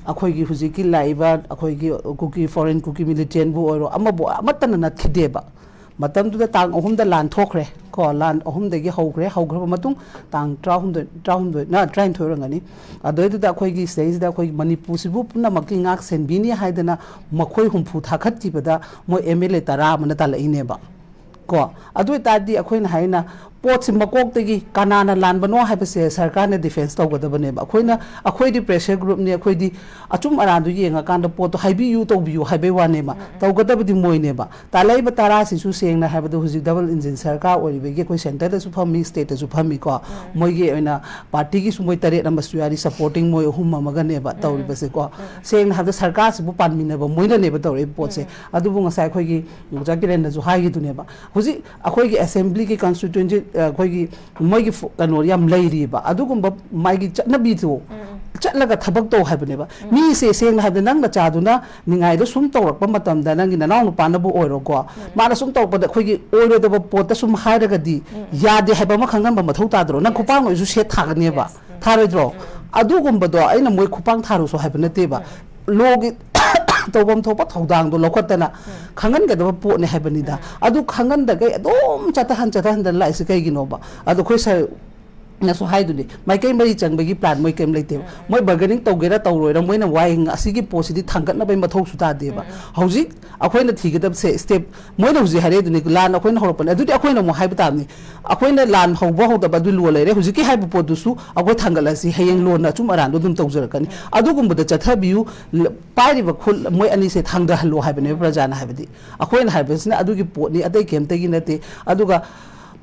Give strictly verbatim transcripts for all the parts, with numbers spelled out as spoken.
ꯑꯩꯈꯣꯏꯒꯤ ꯍꯧꯖꯤꯛꯀꯤ ꯂꯥꯛꯏꯕ ꯑꯩꯈꯣꯏꯒꯤ ꯀꯨꯀꯤ, ꯐꯣꯔꯦꯟ ꯀꯨꯀꯤ ꯃꯤꯂꯤꯇꯦꯟꯕꯨ ꯑꯣꯏꯔꯣ, ꯑꯃꯕꯨ ꯑꯃꯠꯇꯅ ꯅꯠꯈꯤꯗꯦꯕ꯫ ꯃꯇꯝꯗꯨꯗ ꯇꯥꯡ ꯑꯍꯨꯝꯗ ꯂꯥꯟ ꯊꯣꯛꯈ꯭ꯔꯦ ꯀꯣ, ꯂꯥꯟ ꯑꯍꯨꯝꯗꯒꯤ ꯍꯧꯈ꯭ꯔꯦ꯫ ꯍꯧꯈ꯭ꯔꯕ ꯃꯇꯨꯡ ꯇꯥꯡ ꯇꯔꯥꯍꯨꯝꯗꯣꯏ, ꯇꯔꯥꯍꯨꯝꯗꯣꯏ, ꯅ, ꯇꯔꯥꯅꯤꯊꯣꯏ ꯑꯣꯏꯔꯝꯒꯅꯤ꯫ ꯑꯗꯨꯗꯩꯗꯨꯗ ꯑꯩꯈꯣꯏꯒꯤ ꯁꯤꯗꯩꯁꯤꯗ ꯑꯩꯈꯣꯏ ꯃꯅꯤꯄꯨꯔꯁꯤꯕꯨ ꯄꯨꯝꯅꯃꯛꯀꯤ ꯉꯥꯛ ꯁꯦꯟꯕꯤꯅꯤ ꯍꯥꯏꯗꯅ ꯃꯈꯣꯏ ꯍꯨꯝꯐꯨ ꯊꯥꯈꯠꯈꯤꯕꯗ ꯃꯣꯏ ꯑꯦꯝ ꯑꯦꯜ ꯑꯦ ꯇꯔꯥ ꯑꯃꯅ ꯇꯥꯜꯂꯛꯏꯅꯦꯕ꯫ ꯀꯣ, ꯑꯗꯨ ꯑꯣꯏꯇꯥꯔꯗꯤ ꯑꯩꯈꯣꯏꯅ ꯍꯥꯏꯅ ꯄꯣꯠꯁꯤ ꯃꯀꯣꯛꯇꯒꯤ ꯀꯅꯥꯅ ꯂꯥꯟꯕꯅꯣ ꯍꯥꯏꯕꯁꯦ ꯁꯔꯀꯥꯔꯅ ꯗꯤꯐꯦꯟꯁ ꯇꯧꯒꯗꯕꯅꯦꯕ꯫ ꯑꯩꯈꯣꯏꯅ, ꯑꯩꯈꯣꯏꯗꯤ ꯄ꯭ꯔꯦꯁꯔ ꯒ꯭ꯔꯨꯞꯅꯤ, ꯑꯩꯈꯣꯏꯗꯤ ꯑꯆꯨꯝ ꯑꯔꯥꯟꯗꯨ ꯌꯦꯡꯉꯀꯥꯟꯗ ꯄꯣꯠꯇꯣ ꯍꯥꯏꯕꯤꯌꯨ, ꯇꯧꯕꯤꯌꯨ ꯍꯥꯏꯕꯩ ꯋꯥꯅꯦꯕ꯫ ꯎꯝ, ꯎꯝ꯫ ꯇꯧꯒꯗꯕꯗꯤ ꯃꯣꯏꯅꯦꯕ꯫ ꯇꯥꯜꯂꯛꯏꯕ ꯇꯔꯥꯁꯤꯁꯨ ꯁꯦꯡꯅ ꯍꯥꯏꯕꯗ ꯍꯧꯖꯤꯛ ꯗꯕꯜ ꯏꯟꯖꯤꯟ ꯁꯔꯀꯥꯔ ꯑꯣꯏꯔꯤꯕꯒꯤ ꯑꯩꯈꯣꯏ ꯁꯦꯟꯇꯔꯗꯁꯨ ꯐꯝꯃꯤ, ꯁ꯭ꯇꯦꯠꯇꯁꯨ ꯐꯝꯃꯤꯀꯣ꯫ ꯎꯝ꯫ ꯃꯣꯏꯒꯤ ꯑꯣꯏꯅ ꯄꯥꯔꯇꯤꯒꯤꯁꯨ ꯃꯣꯏ ꯇꯔꯦꯠ ꯑꯃꯁꯨ ꯌꯥꯔꯤ, ꯁꯄꯣꯔꯇꯤꯡ ꯃꯣꯏ ꯑꯍꯨꯝ ꯑꯃꯒꯅꯦꯕ ꯎꯝ, ꯎꯝ꯫ ꯇꯧꯔꯤꯕꯁꯦꯀꯣ꯫ ꯎꯝ, ꯎꯝ꯫ ꯁꯦꯡꯅ ꯍꯥꯏꯕꯗ ꯁꯔꯀꯥꯔꯁꯤꯕꯨ ꯄꯥꯟꯃꯤꯟꯅꯕ ꯃꯣꯏꯅꯅꯦꯕ ꯇꯧꯔꯛꯏꯕ ꯄꯣꯠꯁꯦ꯫ ꯎꯝ, ꯎꯝ꯫ ꯑꯗꯨꯕꯨ ꯉꯁꯥꯏ ꯑꯩꯈꯣꯏꯒꯤ ꯑꯣꯖꯥ ꯀꯤꯔꯟꯅꯁꯨ ꯍꯥꯏꯈꯤꯗꯨꯅꯦꯕ, ꯍꯧꯖꯤꯛ ꯑꯩꯈꯣꯏꯒꯤ ꯑꯦꯁꯦꯝꯕ꯭ꯂꯤꯒꯤ ꯀꯟꯁꯇꯤꯇ꯭ꯌꯨꯟꯁꯤ, ꯑ, ꯑꯩꯈꯣꯏꯒꯤ ꯃꯣꯏꯒꯤ ꯐ-, ꯀꯩꯅꯣ ꯌꯥꯝ ꯂꯩꯔꯤꯕ, ꯑꯗꯨꯒꯨꯝꯕ ꯃꯥꯒꯤ ꯆꯠꯅꯕꯤꯗꯣ ꯎꯝ, ꯎꯝ꯫ ꯆꯠꯂꯒ ꯊꯕꯛ ꯇꯧ ꯍꯥꯏꯕꯅꯦꯕ꯫ ꯎꯝ꯫ ꯃꯤꯁꯦ ꯁꯦꯡꯅ ꯍꯥꯏꯕꯗ ꯅꯪ ꯅꯆꯥꯗꯨꯅ ꯅꯤꯡꯉꯥꯏꯗꯣ ꯁꯨꯝ ꯇꯧꯔꯛꯄ ꯃꯇꯝꯗ ꯅꯪꯒꯤ ꯅꯅꯥꯎ ꯅꯨꯄꯥꯅꯕꯨ ꯑꯣꯏꯔꯣꯀꯣ, ꯎꯝ꯫ ꯃꯥꯅ ꯁꯨꯝ ꯇꯧꯔꯛꯄꯗ ꯑꯩꯈꯣꯏꯒꯤ ꯑꯣꯏꯔꯣꯏꯗꯕ ꯄꯣꯠꯇ ꯁꯨꯝ ꯍꯥꯏꯔꯒꯗꯤ ꯎꯝ, ꯎꯝ꯫ ꯌꯥꯗꯦ ꯍꯥꯏꯕ ꯑꯃ ꯈꯪꯍꯟꯕ ꯃꯊꯧ ꯇꯥꯗ꯭ꯔꯣ? ꯅꯪ Yes. ꯈꯨꯄꯥꯛꯅ ꯑꯣꯏꯁꯨ ꯁꯦꯠ ꯊꯥꯒꯅꯦꯕ, Yes. ꯎꯝ꯫ ꯊꯥꯔꯣꯏꯗ꯭ꯔꯣ? ꯎꯝ, ꯎꯝ꯫ ꯑꯗꯨꯒꯨꯝꯕꯗꯣ ꯑꯩꯅ ꯃꯣꯏ ꯈꯨꯄꯥꯛ ꯊꯥꯔꯨꯁꯨ ꯍꯥꯏꯕ ꯅꯠꯇꯦꯕ꯫ ꯎꯝ, ꯎꯝ꯫ ꯂꯣꯒꯤ ꯇꯧꯐꯝ ꯊꯣꯛꯄ ꯊꯧꯗꯥꯡꯗꯣ ꯂꯧꯈꯠꯇꯅ ꯎꯝ꯫ ꯈꯪꯍꯟꯒꯗꯕ ꯄꯣꯠꯅꯦ ꯍꯥꯏꯕꯅꯤꯗ꯫ ꯎꯝ꯫ ꯑꯗꯨ ꯈꯪꯍꯟꯗꯈꯩ ꯑꯗꯨꯝ ꯆꯠꯊꯍꯟ ꯆꯠꯊꯍꯟꯗꯅ ꯂꯥꯛꯏꯁꯦ ꯀꯩꯒꯤꯅꯣꯕ? ꯑꯗꯣ ꯑꯩꯈꯣꯏ ꯁꯥꯔꯅꯁꯨ ꯍꯥꯏꯗꯨꯅꯤ, ꯃꯥꯏꯀꯩ ꯃꯔꯤ ꯆꯪꯕꯒꯤ ꯄ꯭ꯂꯥꯟ ꯃꯣꯏ ꯀꯩꯝ ꯂꯩꯇꯦꯕ꯫ ꯎꯝ, ꯎꯝ꯫ ꯃꯣꯏ ꯕꯔꯒꯦꯅꯤꯡ ꯇꯧꯒꯦꯔꯥ ꯇꯧꯔꯣꯏꯔꯥ, ꯃꯣꯏꯅ ꯋꯥꯍꯩ ꯑꯁꯤꯒꯤ ꯄꯣꯠꯁꯤꯗꯤ ꯊꯥꯡꯒꯠꯅꯕꯒꯤ ꯃꯊꯧꯁꯨ ꯇꯥꯗꯦꯕ꯫ ꯎꯝ, ꯎꯝ꯫ ꯍꯧꯖꯤꯛ ꯑꯩꯈꯣꯏꯅ ꯊꯤꯒꯗꯕꯁꯦ ꯁ꯭ꯇꯦꯞ, ꯃꯣꯏꯅ ꯍꯧꯖꯤꯛ ꯍꯥꯏꯔꯛꯏꯗꯨꯅꯤ, ꯂꯥꯟ ꯑꯩꯈꯣꯏꯅ ꯍꯧꯔꯛꯄꯅꯦ, ꯑꯗꯨꯗꯤ ꯑꯩꯈꯣꯏꯅ ꯑꯃꯨꯛ ꯍꯥꯏꯕ ꯇꯥꯕꯅꯤ, ꯑꯩꯈꯣꯏꯅ ꯂꯥꯟ ꯍꯧꯕ ꯍꯧꯗꯕ ꯑꯗꯨ ꯂꯣ ꯂꯩꯔꯦ, ꯍꯧꯖꯤꯛꯀꯤ ꯍꯥꯏꯕ ꯄꯣꯠꯇꯨꯁꯨ ꯑꯩꯈꯣꯏ ꯊꯥꯡꯒꯠꯂꯁꯤ, ꯍꯌꯦꯡ ꯂꯣꯟꯅ ꯑꯆꯨꯝ ꯑꯔꯥꯟꯗꯣ ꯑꯗꯨꯝ ꯇꯧꯖꯔꯛꯀꯅꯤ꯫ ꯎꯝ꯫ ꯑꯗꯨꯒꯨꯝꯕꯗ ꯆꯠꯊꯕꯤꯌꯨ, ꯂ-, ꯄꯥꯏꯔꯤꯕ ꯈꯨꯜ ꯃꯣꯏ ꯑꯅꯤꯁꯦ ꯊꯥꯡꯗꯍꯜꯂꯣ ꯍꯥꯏꯕꯅꯦꯕ ꯎꯝ꯫ ꯄ꯭ꯔꯖꯥꯅ ꯍꯥꯏꯕꯗꯤ꯫ ꯑꯩꯈꯣꯏꯅ ꯍꯥꯏꯕꯁꯤꯅ ꯑꯗꯨꯒꯤ ꯄꯣꯠꯅꯤ, ꯑꯇꯩ ꯀꯩꯝꯇꯒꯤ ꯅꯠꯇꯦ꯫ ꯑꯗꯨꯒ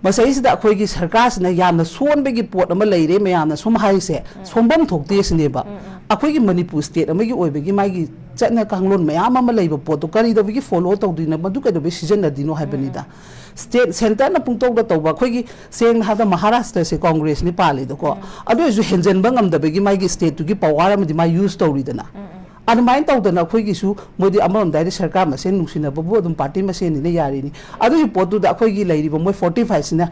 ꯃꯁꯤꯗꯩꯁꯤꯗ ꯑꯩꯈꯣꯏꯒꯤ ꯁꯔꯀꯥꯔꯁꯤꯅ ꯌꯥꯝꯅ ꯁꯣꯟꯕꯒꯤ ꯄꯣꯠ ꯑꯃ ꯂꯩꯔꯦ, ꯃꯌꯥꯝꯅ ꯁꯨꯝ ꯍꯥꯏꯔꯤꯁꯦ, ꯎꯝ꯫ ꯁꯣꯟꯐꯝ ꯊꯣꯛꯇꯦ ꯁꯤꯅꯦꯕ꯫ ꯎꯝ, ꯎꯝ꯫ ꯑꯩꯈꯣꯏꯒꯤ ꯃꯅꯤꯄꯨꯔ ꯁ꯭ꯇꯦꯠ ꯑꯃꯒꯤ ꯑꯣꯏꯕꯒꯤ ꯃꯥꯒꯤ ꯆꯠꯅ ꯀꯥꯡꯂꯣꯟ ꯃꯌꯥꯝ ꯑꯃ ꯂꯩꯕ ꯄꯣꯠꯇꯣ ꯀꯔꯤꯗꯧꯕꯒꯤ ꯐꯣꯂꯣ ꯇꯧꯗꯣꯏꯅꯣ, ꯃꯗꯨ ꯀꯩꯗꯧꯕꯒꯤ ꯁꯤꯖꯤꯟꯅꯗꯣꯏꯅꯣ ꯍꯥꯏꯕꯅꯤꯗ꯫ ꯎꯝ, ꯎꯝ꯫ ꯁ꯭ꯇꯦꯠ, ꯁꯦꯟꯇꯔꯅ ꯄꯨꯡꯇꯧꯗ ꯇꯧꯕ, ꯑꯩꯈꯣꯏꯒꯤ ꯁꯦꯡꯅ ꯍꯥꯏꯕꯗ ꯃꯍꯥꯔꯥꯁꯇ꯭ꯔꯁꯦ ꯀꯣꯡꯒ꯭ꯔꯦꯁꯅꯤ ꯄꯥꯜꯂꯤꯗꯣꯀꯣ, ꯎꯝ꯫ ꯑꯗꯨ ꯑꯣꯏꯔꯁꯨ ꯍꯦꯟꯖꯟꯕ ꯉꯝꯗꯕꯒꯤ ꯃꯥꯒꯤ ꯁ꯭ꯇꯦꯠꯇꯨꯒꯤ ꯄꯋꯥꯔ ꯑꯃꯗꯤ ꯃꯥ ꯌꯨꯁ ꯇꯧꯔꯤꯗꯅ꯫ ꯎꯝ, ꯎꯝ꯫ ꯑꯗꯨꯃꯥꯏꯅ ꯇꯧꯗꯅ ꯑꯩꯈꯣꯏꯒꯤꯁꯨ ꯃꯣꯏꯗꯤ ꯑꯃꯔꯣꯝꯗ ꯍꯥꯏꯗꯤ ꯁꯔꯀꯥꯔ ꯃꯁꯦꯟ ꯅꯨꯡꯁꯤꯅꯕꯕꯨ ꯑꯗꯨꯝ ꯄꯥꯔꯇꯤ ꯃꯁꯦꯟꯅꯤꯅ ꯌꯥꯔꯤꯅꯤ꯫ ꯑꯗꯨꯒꯤ ꯄꯣꯠꯇꯨꯗ ꯑꯩꯈꯣꯏꯒꯤ ꯂꯩꯔꯤꯕ ꯃꯣꯏ ꯐꯣꯔꯇꯤ ꯐꯥꯏꯚꯁꯤꯅ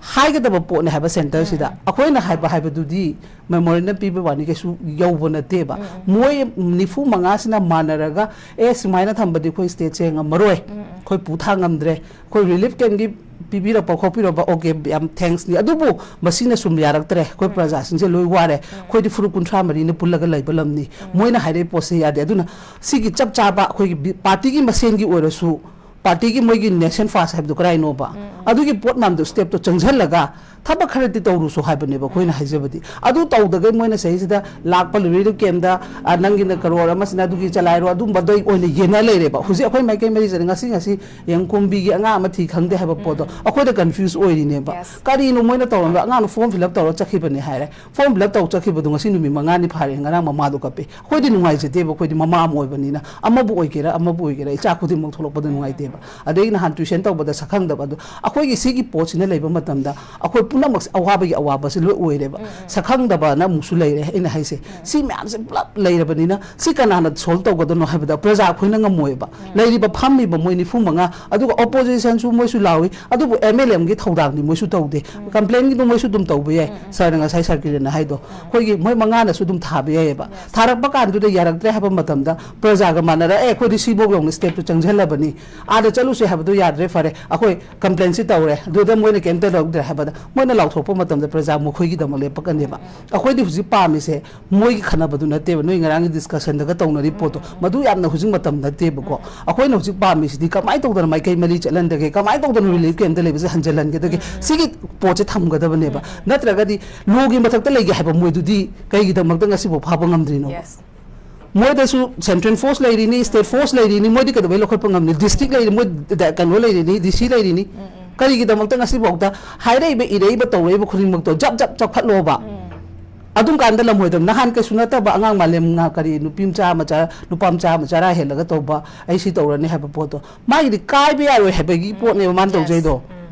ꯍꯥꯏꯒꯗꯕ ꯄꯣꯠꯅꯦ ꯍꯥꯏꯕ ꯁꯦꯟꯇꯔꯁꯤꯗ꯫ ꯑꯩꯈꯣꯏꯅ ꯍꯥꯏꯕ ꯍꯥꯏꯕꯗꯨꯗꯤ ꯃꯦꯃꯣꯔꯦꯟꯗꯝ ꯄꯤꯕ ꯋꯥꯅꯤ, ꯀꯩꯁꯨ ꯌꯧꯕ ꯅꯠꯇꯦꯕ꯫ ꯃꯣꯏ ꯅꯤꯐꯨ ꯃꯉꯥꯁꯤꯅ ꯃꯥꯟꯅꯔꯒ, ꯑꯦ, ꯁꯨꯃꯥꯏꯅ ꯊꯝꯕꯗꯤ ꯑꯩꯈꯣꯏ ꯁ꯭ꯇꯦꯠꯁꯦ ꯉꯝꯃꯔꯣꯏ, ꯑꯩꯈꯣꯏ ꯄꯨ ꯊꯥꯡ ꯉꯝꯗ꯭ꯔꯦ, ꯑꯩꯈꯣꯏ ꯔꯤꯂꯤꯐ ꯀꯦꯝꯒꯤ ꯄꯤꯕꯤꯔꯛꯄ ꯈꯣꯠꯄꯤꯔꯛꯄ, ꯑꯣꯀꯦ, ꯌꯥꯝ ꯊꯦꯡꯛꯁꯅꯤ, ꯑꯗꯨꯕꯨ ꯃꯁꯤꯅ ꯁꯨꯝ ꯌꯥꯔꯛꯇ꯭ꯔꯦ, ꯑꯩꯈꯣꯏ ꯄ꯭ꯔꯖꯥꯁꯤꯡꯁꯦ ꯂꯣꯏ ꯋꯥꯔꯦ, ꯑꯩꯈꯣꯏꯗꯤ ꯐꯨꯔꯨꯞ ꯀꯨꯟꯊ꯭ꯔꯥ ꯃꯔꯤꯅ ꯄꯨꯜꯂꯒ ꯂꯩꯕ ꯂꯝꯅꯤ꯫ ꯃꯣꯏꯅ ꯍꯥꯏꯔꯛꯏ ꯄꯣꯠꯁꯦ ꯌꯥꯗꯦ꯫ ꯑꯗꯨꯅ ꯁꯤꯒꯤ ꯆꯞ ꯆꯥꯕ ꯑꯩꯈꯣꯏꯒꯤ ꯕꯤ-, ꯄꯥꯔꯇꯤꯒꯤ ꯃꯁꯦꯟꯒꯤ ꯑꯣꯏꯔꯁꯨ, ꯄꯥꯔꯇꯤꯒꯤ ꯃꯣꯏꯒꯤ ꯅꯦꯁꯟ ꯐꯥꯔꯁ ꯍꯥꯏꯕꯗꯨ ꯀꯔꯥꯏꯅꯣꯕ? ꯑꯗꯨꯒꯤ ꯄꯣꯠ ꯃꯌꯥꯝꯗꯣ ꯁ꯭ꯇꯦꯞꯇꯣ ꯆꯪꯁꯤꯜꯂꯒ ꯊꯕꯛ ꯈꯔꯗꯤ ꯇꯧꯔꯨꯁꯨ ꯍꯥꯏꯕꯅꯦꯕ ꯑꯩꯈꯣꯏꯅ ꯍꯥꯏꯖꯕꯗꯤ꯫ ꯑꯗꯨ ꯇꯧꯗꯒꯩ ꯃꯣꯏꯅ ꯁꯤꯗꯩꯁꯤꯗ ꯂꯥꯛꯄ ꯔꯤꯂꯤꯐ ꯀꯦꯝꯗ, ꯑ, ꯅꯪꯒꯤꯅ ꯀꯔꯣꯔ ꯑꯃꯁꯤꯅ ꯑꯗꯨꯒꯤ ꯆꯂꯥꯏꯔꯣ, ꯑꯗꯨꯝꯕꯗꯩ ꯑꯣꯏꯅ ꯌꯦꯟꯅ ꯂꯩꯔꯦꯕ꯫ ꯍꯧꯖꯤꯛ ꯑꯩꯈꯣꯏ ꯃꯥꯏꯀꯩ ꯃꯔꯤꯁꯤꯅ ꯉꯁꯤ, ꯉꯁꯤ ꯌꯦꯡꯈꯣꯝꯕꯤꯒꯤ ꯑꯉꯥꯡ ꯑꯃ ꯊꯤ ꯈꯪꯗꯦ ꯍꯥꯏꯕ ꯄꯣꯠꯇꯣ ꯑꯩꯈꯣꯏꯗ ꯀꯟꯐ꯭ꯌꯨꯁ ꯑꯣꯏꯔꯤꯅꯦꯕ꯫ Yes. ꯀꯔꯤꯅꯣ ꯃꯣꯏꯅ ꯇꯧꯔꯝꯕ? ꯑꯉꯥꯡꯗꯣ ꯐꯣꯔꯝ ꯐꯤꯜ ꯑꯞ ꯇꯧꯔ ꯆꯠꯈꯤꯕꯅꯦ ꯍꯥꯏꯔꯦ꯫ ꯐꯣꯔꯝ ꯐꯤꯜ ꯑꯞ ꯇꯧ ꯆꯠꯈꯤꯕꯗꯣ ꯉꯁꯤ ꯅꯨꯃꯤꯠ ꯃꯉꯥꯅꯤ ꯐꯥꯔꯦ, ꯉꯔꯥꯡ ꯃꯃꯥꯗꯣ ꯀꯞꯄꯦ꯫ ꯑꯩꯈꯣꯏꯗꯤ ꯅꯨꯡꯉꯥꯏꯖꯗꯦꯕ, ꯑꯩꯈꯣꯏꯗꯤ ꯃꯃꯥ ꯑꯃ ꯑꯣꯏꯕꯅꯤꯅ꯫ ꯑꯃꯕꯨ ꯑꯣꯏꯒꯦꯔꯥ, ꯑꯃꯕꯨ ꯑꯣꯏꯒꯦꯔꯥ, ꯏꯆꯥ ꯈꯨꯗꯤꯡꯃꯛ ꯊꯣꯛꯂꯛꯄꯗ ꯅꯨꯡꯉꯥꯏꯇꯦꯕ꯫ ꯑꯗꯩ ꯅꯍꯥꯟ ꯇ꯭ꯋꯤꯁꯟ ꯇꯧꯕꯗ ꯁꯛꯈꯪꯗꯕ ꯑꯗꯣ, ꯑꯩꯈꯣꯏꯒꯤ ꯁꯤꯒꯤ ꯄꯣꯠꯁꯤꯅ ꯂꯩꯕ ꯃꯇꯝꯗ ꯑꯩꯈꯣꯏ ꯄꯨꯝꯅꯃꯛꯁꯦ ꯑꯋꯥꯕꯒꯤ ꯑꯋꯥꯕꯁꯦ ꯂꯣꯏ ꯑꯣꯏꯔꯦꯕ꯫ ꯁꯛꯈꯪꯗꯕꯅ ꯑꯃꯨꯛꯁꯨ ꯂꯩꯔꯦ꯫ ꯑꯩꯅ ꯍꯥꯏꯁꯦ, ꯁꯤ ꯃꯌꯥꯝꯁꯦ ꯄꯨꯂꯞ ꯂꯩꯔꯕꯅꯤꯅ ꯁꯤ ꯀꯅꯥꯅ ꯁꯣꯜꯕ ꯇꯧꯒꯗꯣꯏꯅꯣ ꯍꯥꯏꯕꯗ ꯄ꯭ꯔꯖꯥ ꯑꯩꯈꯣꯏꯅ ꯉꯝꯃꯣꯏꯕ꯫ ꯂꯩꯔꯤꯕ ꯐꯝꯃꯤꯕ ꯃꯣꯏ ꯅꯤꯐꯨ ꯃꯉꯥ, ꯑꯗꯨꯒ ꯑꯣꯄꯣꯖꯤꯁꯟꯁꯨ ꯃꯣꯏꯁꯨ ꯂꯥꯎꯏ, ꯑꯗꯨꯕꯨ ꯑꯦꯝ ꯑꯦꯜ ꯑꯦꯝꯒꯤ ꯊꯧꯗꯥꯡꯗꯤ ꯃꯣꯏꯁꯨ ꯇꯧꯗꯦ꯫ ꯀꯝꯄ꯭ꯂꯦꯟꯒꯤꯗꯣ ꯃꯣꯏꯁꯨ ꯑꯗꯨꯝ ꯇꯧꯕ ꯌꯥꯏ, ꯁꯥꯔꯅ ꯉꯁꯥꯏ ꯁꯥꯔ ꯀꯤꯔꯟꯅ ꯍꯥꯏꯗꯣ꯫ ꯑꯩꯈꯣꯏꯒꯤ ꯃꯣꯏ ꯃꯉꯥꯅꯁꯨ ꯑꯗꯨꯝ ꯊꯥꯕ ꯌꯥꯏꯑꯕ꯫ ꯊꯥꯔꯛꯄ ꯀꯥꯟꯗꯨꯗ ꯌꯥꯔꯛꯇ꯭ꯔꯦ ꯍꯥꯏꯕ ꯃꯇꯝꯗ ꯄ꯭ꯔꯖꯥꯒ ꯃꯥꯟꯅꯔ, "ꯑꯦ, ꯑꯩꯈꯣꯏꯗꯤ ꯁꯤꯐꯧ ꯌꯧꯅ ꯁ꯭ꯇꯦꯞꯇꯨ ꯆꯪꯁꯤꯜꯂꯕꯅꯤ, ꯑꯥꯗ ꯆꯠꯂꯨꯁꯦ ꯍꯥꯏꯕꯗꯣ ꯌꯥꯗ꯭ꯔꯦ, ꯐꯔꯦ, ꯑꯩꯈꯣꯏ ꯀꯝꯄ꯭ꯂꯦꯟꯁꯤ ꯇꯧꯔꯦ, ꯑꯗꯨꯗ ꯃꯣꯏꯅ ꯀꯩꯝꯇ ꯂꯧꯗ꯭ꯔꯦ" ꯍꯥꯏꯕꯗ ꯃꯣꯏꯅ ꯂꯥꯎꯊꯣꯛꯄ ꯃꯇꯝꯗ ꯄ꯭ꯔꯖꯥ ꯃꯈꯣꯏꯒꯤꯗꯃꯛ ꯂꯦꯞꯄꯛꯀꯅꯦꯕ꯫ ꯑꯩꯈꯣꯏꯗꯤ ꯍꯧꯖꯤꯛ ꯄꯥꯝꯃꯤꯁꯦ ꯃꯣꯏꯒꯤ ꯈꯟꯅꯕꯗꯨ ꯅꯠꯇꯦꯕ, ꯅꯣꯏ ꯉꯔꯥꯡꯒꯤ ꯗꯤꯁꯀꯁꯟꯗꯒ ꯇꯧꯅꯔꯤ ꯄꯣꯠꯇꯣ, ꯃꯗꯨ ꯌꯥꯝꯅ ꯍꯧꯖꯤꯛ ꯃꯇꯝ ꯅꯠꯇꯦꯕꯀꯣ꯫ ꯑꯩꯈꯣꯏꯅ ꯍꯧꯖꯤꯛ ꯄꯥꯝꯃꯤꯁꯤꯗꯤ ꯀꯃꯥꯏꯅ ꯇꯧꯗꯅ ꯃꯥꯏꯀꯩ ꯃꯔꯤ ꯆꯠꯍꯟꯗꯒꯦ, ꯀꯃꯥꯏꯅ ꯇꯧꯗꯅ ꯔꯤꯂꯤꯐ ꯀꯦꯝꯗ ꯂꯩꯕꯁꯦ ꯍꯟꯖꯤꯜꯍꯟꯒꯗꯒꯦ, ꯁꯤꯒꯤ ꯄꯣꯠꯁꯦ ꯊꯝꯒꯗꯕꯅꯦꯕ꯫ ꯅꯠꯇ꯭ꯔꯒꯗꯤ ꯂꯣꯒꯤ ꯃꯊꯛꯇ ꯂꯩꯒꯦ ꯍꯥꯏꯕ ꯃꯣꯏꯗꯨꯗꯤ ꯀꯩꯒꯤꯗꯃꯛꯇ ꯉꯁꯤꯐꯥꯎ ꯐꯥꯕ ꯉꯝꯗ꯭ꯔꯤꯅꯣ? Yes. ꯃꯣꯏꯗꯁꯨ ꯁꯦꯟꯇ꯭ꯔꯦꯜ ꯐꯣꯔꯁ ꯂꯩꯔꯤꯅꯤ, ꯁ꯭ꯇꯦꯠ ꯐꯣꯔꯁ ꯂꯩꯔꯤꯅꯤ, ꯃꯣꯏꯗꯤ ꯀꯩꯗꯧꯕꯩ ꯂꯧꯈꯠꯄ ꯉꯝꯅꯤ? ꯗꯤꯁꯇ꯭ꯔꯤꯛ ꯂꯩꯔꯤ, ꯃꯣꯏ ꯗ-, ꯀꯩꯅꯣ ꯂꯩꯔꯤꯅꯤ, ꯗꯤ ꯁꯤ ꯂꯩꯔꯤꯅꯤ꯫ ꯀꯔꯤꯒꯤꯗꯃꯛꯇ ꯉꯁꯤꯐꯥꯎꯗ ꯍꯥꯏꯔꯛꯏꯕ, ꯏꯔꯛꯏꯕ, ꯇꯧꯔꯛꯏꯕ ꯈꯨꯗꯤꯡꯃꯛꯇꯣ ꯖꯞ ꯖꯞ ꯆꯞꯈꯠꯂꯣꯕ? ꯑꯗꯨꯝ ꯀꯥꯟꯗ ꯂꯝꯍꯣꯏꯗꯕ ꯅꯍꯥꯟ ꯀꯩꯁꯨ ꯅꯠꯇꯕ ꯑꯉꯥꯡ ꯃꯥꯂꯦꯝ ꯉꯥ-, ꯀꯔꯤ, ꯅꯨꯄꯤ ꯃꯆꯥ ꯑꯃ ꯆꯥ-, ꯅꯨꯄꯥ ꯃꯆꯥ ꯑꯃ ꯆꯔꯥ ꯍꯦꯜꯂꯒ ꯇꯧꯕ, "ꯑꯩ ꯁꯤ ꯇꯧꯔꯅꯤ" ꯍꯥꯏꯕ ꯄꯣꯠꯇꯣ, ꯃꯥꯒꯤꯗꯤ ꯀꯥꯏꯕ ꯌꯥꯔꯣꯏ ꯍꯥꯏꯕꯒꯤ ꯄꯣꯠꯅꯦꯕ ꯃꯥꯅ ꯇꯧꯖꯩꯗꯣ꯫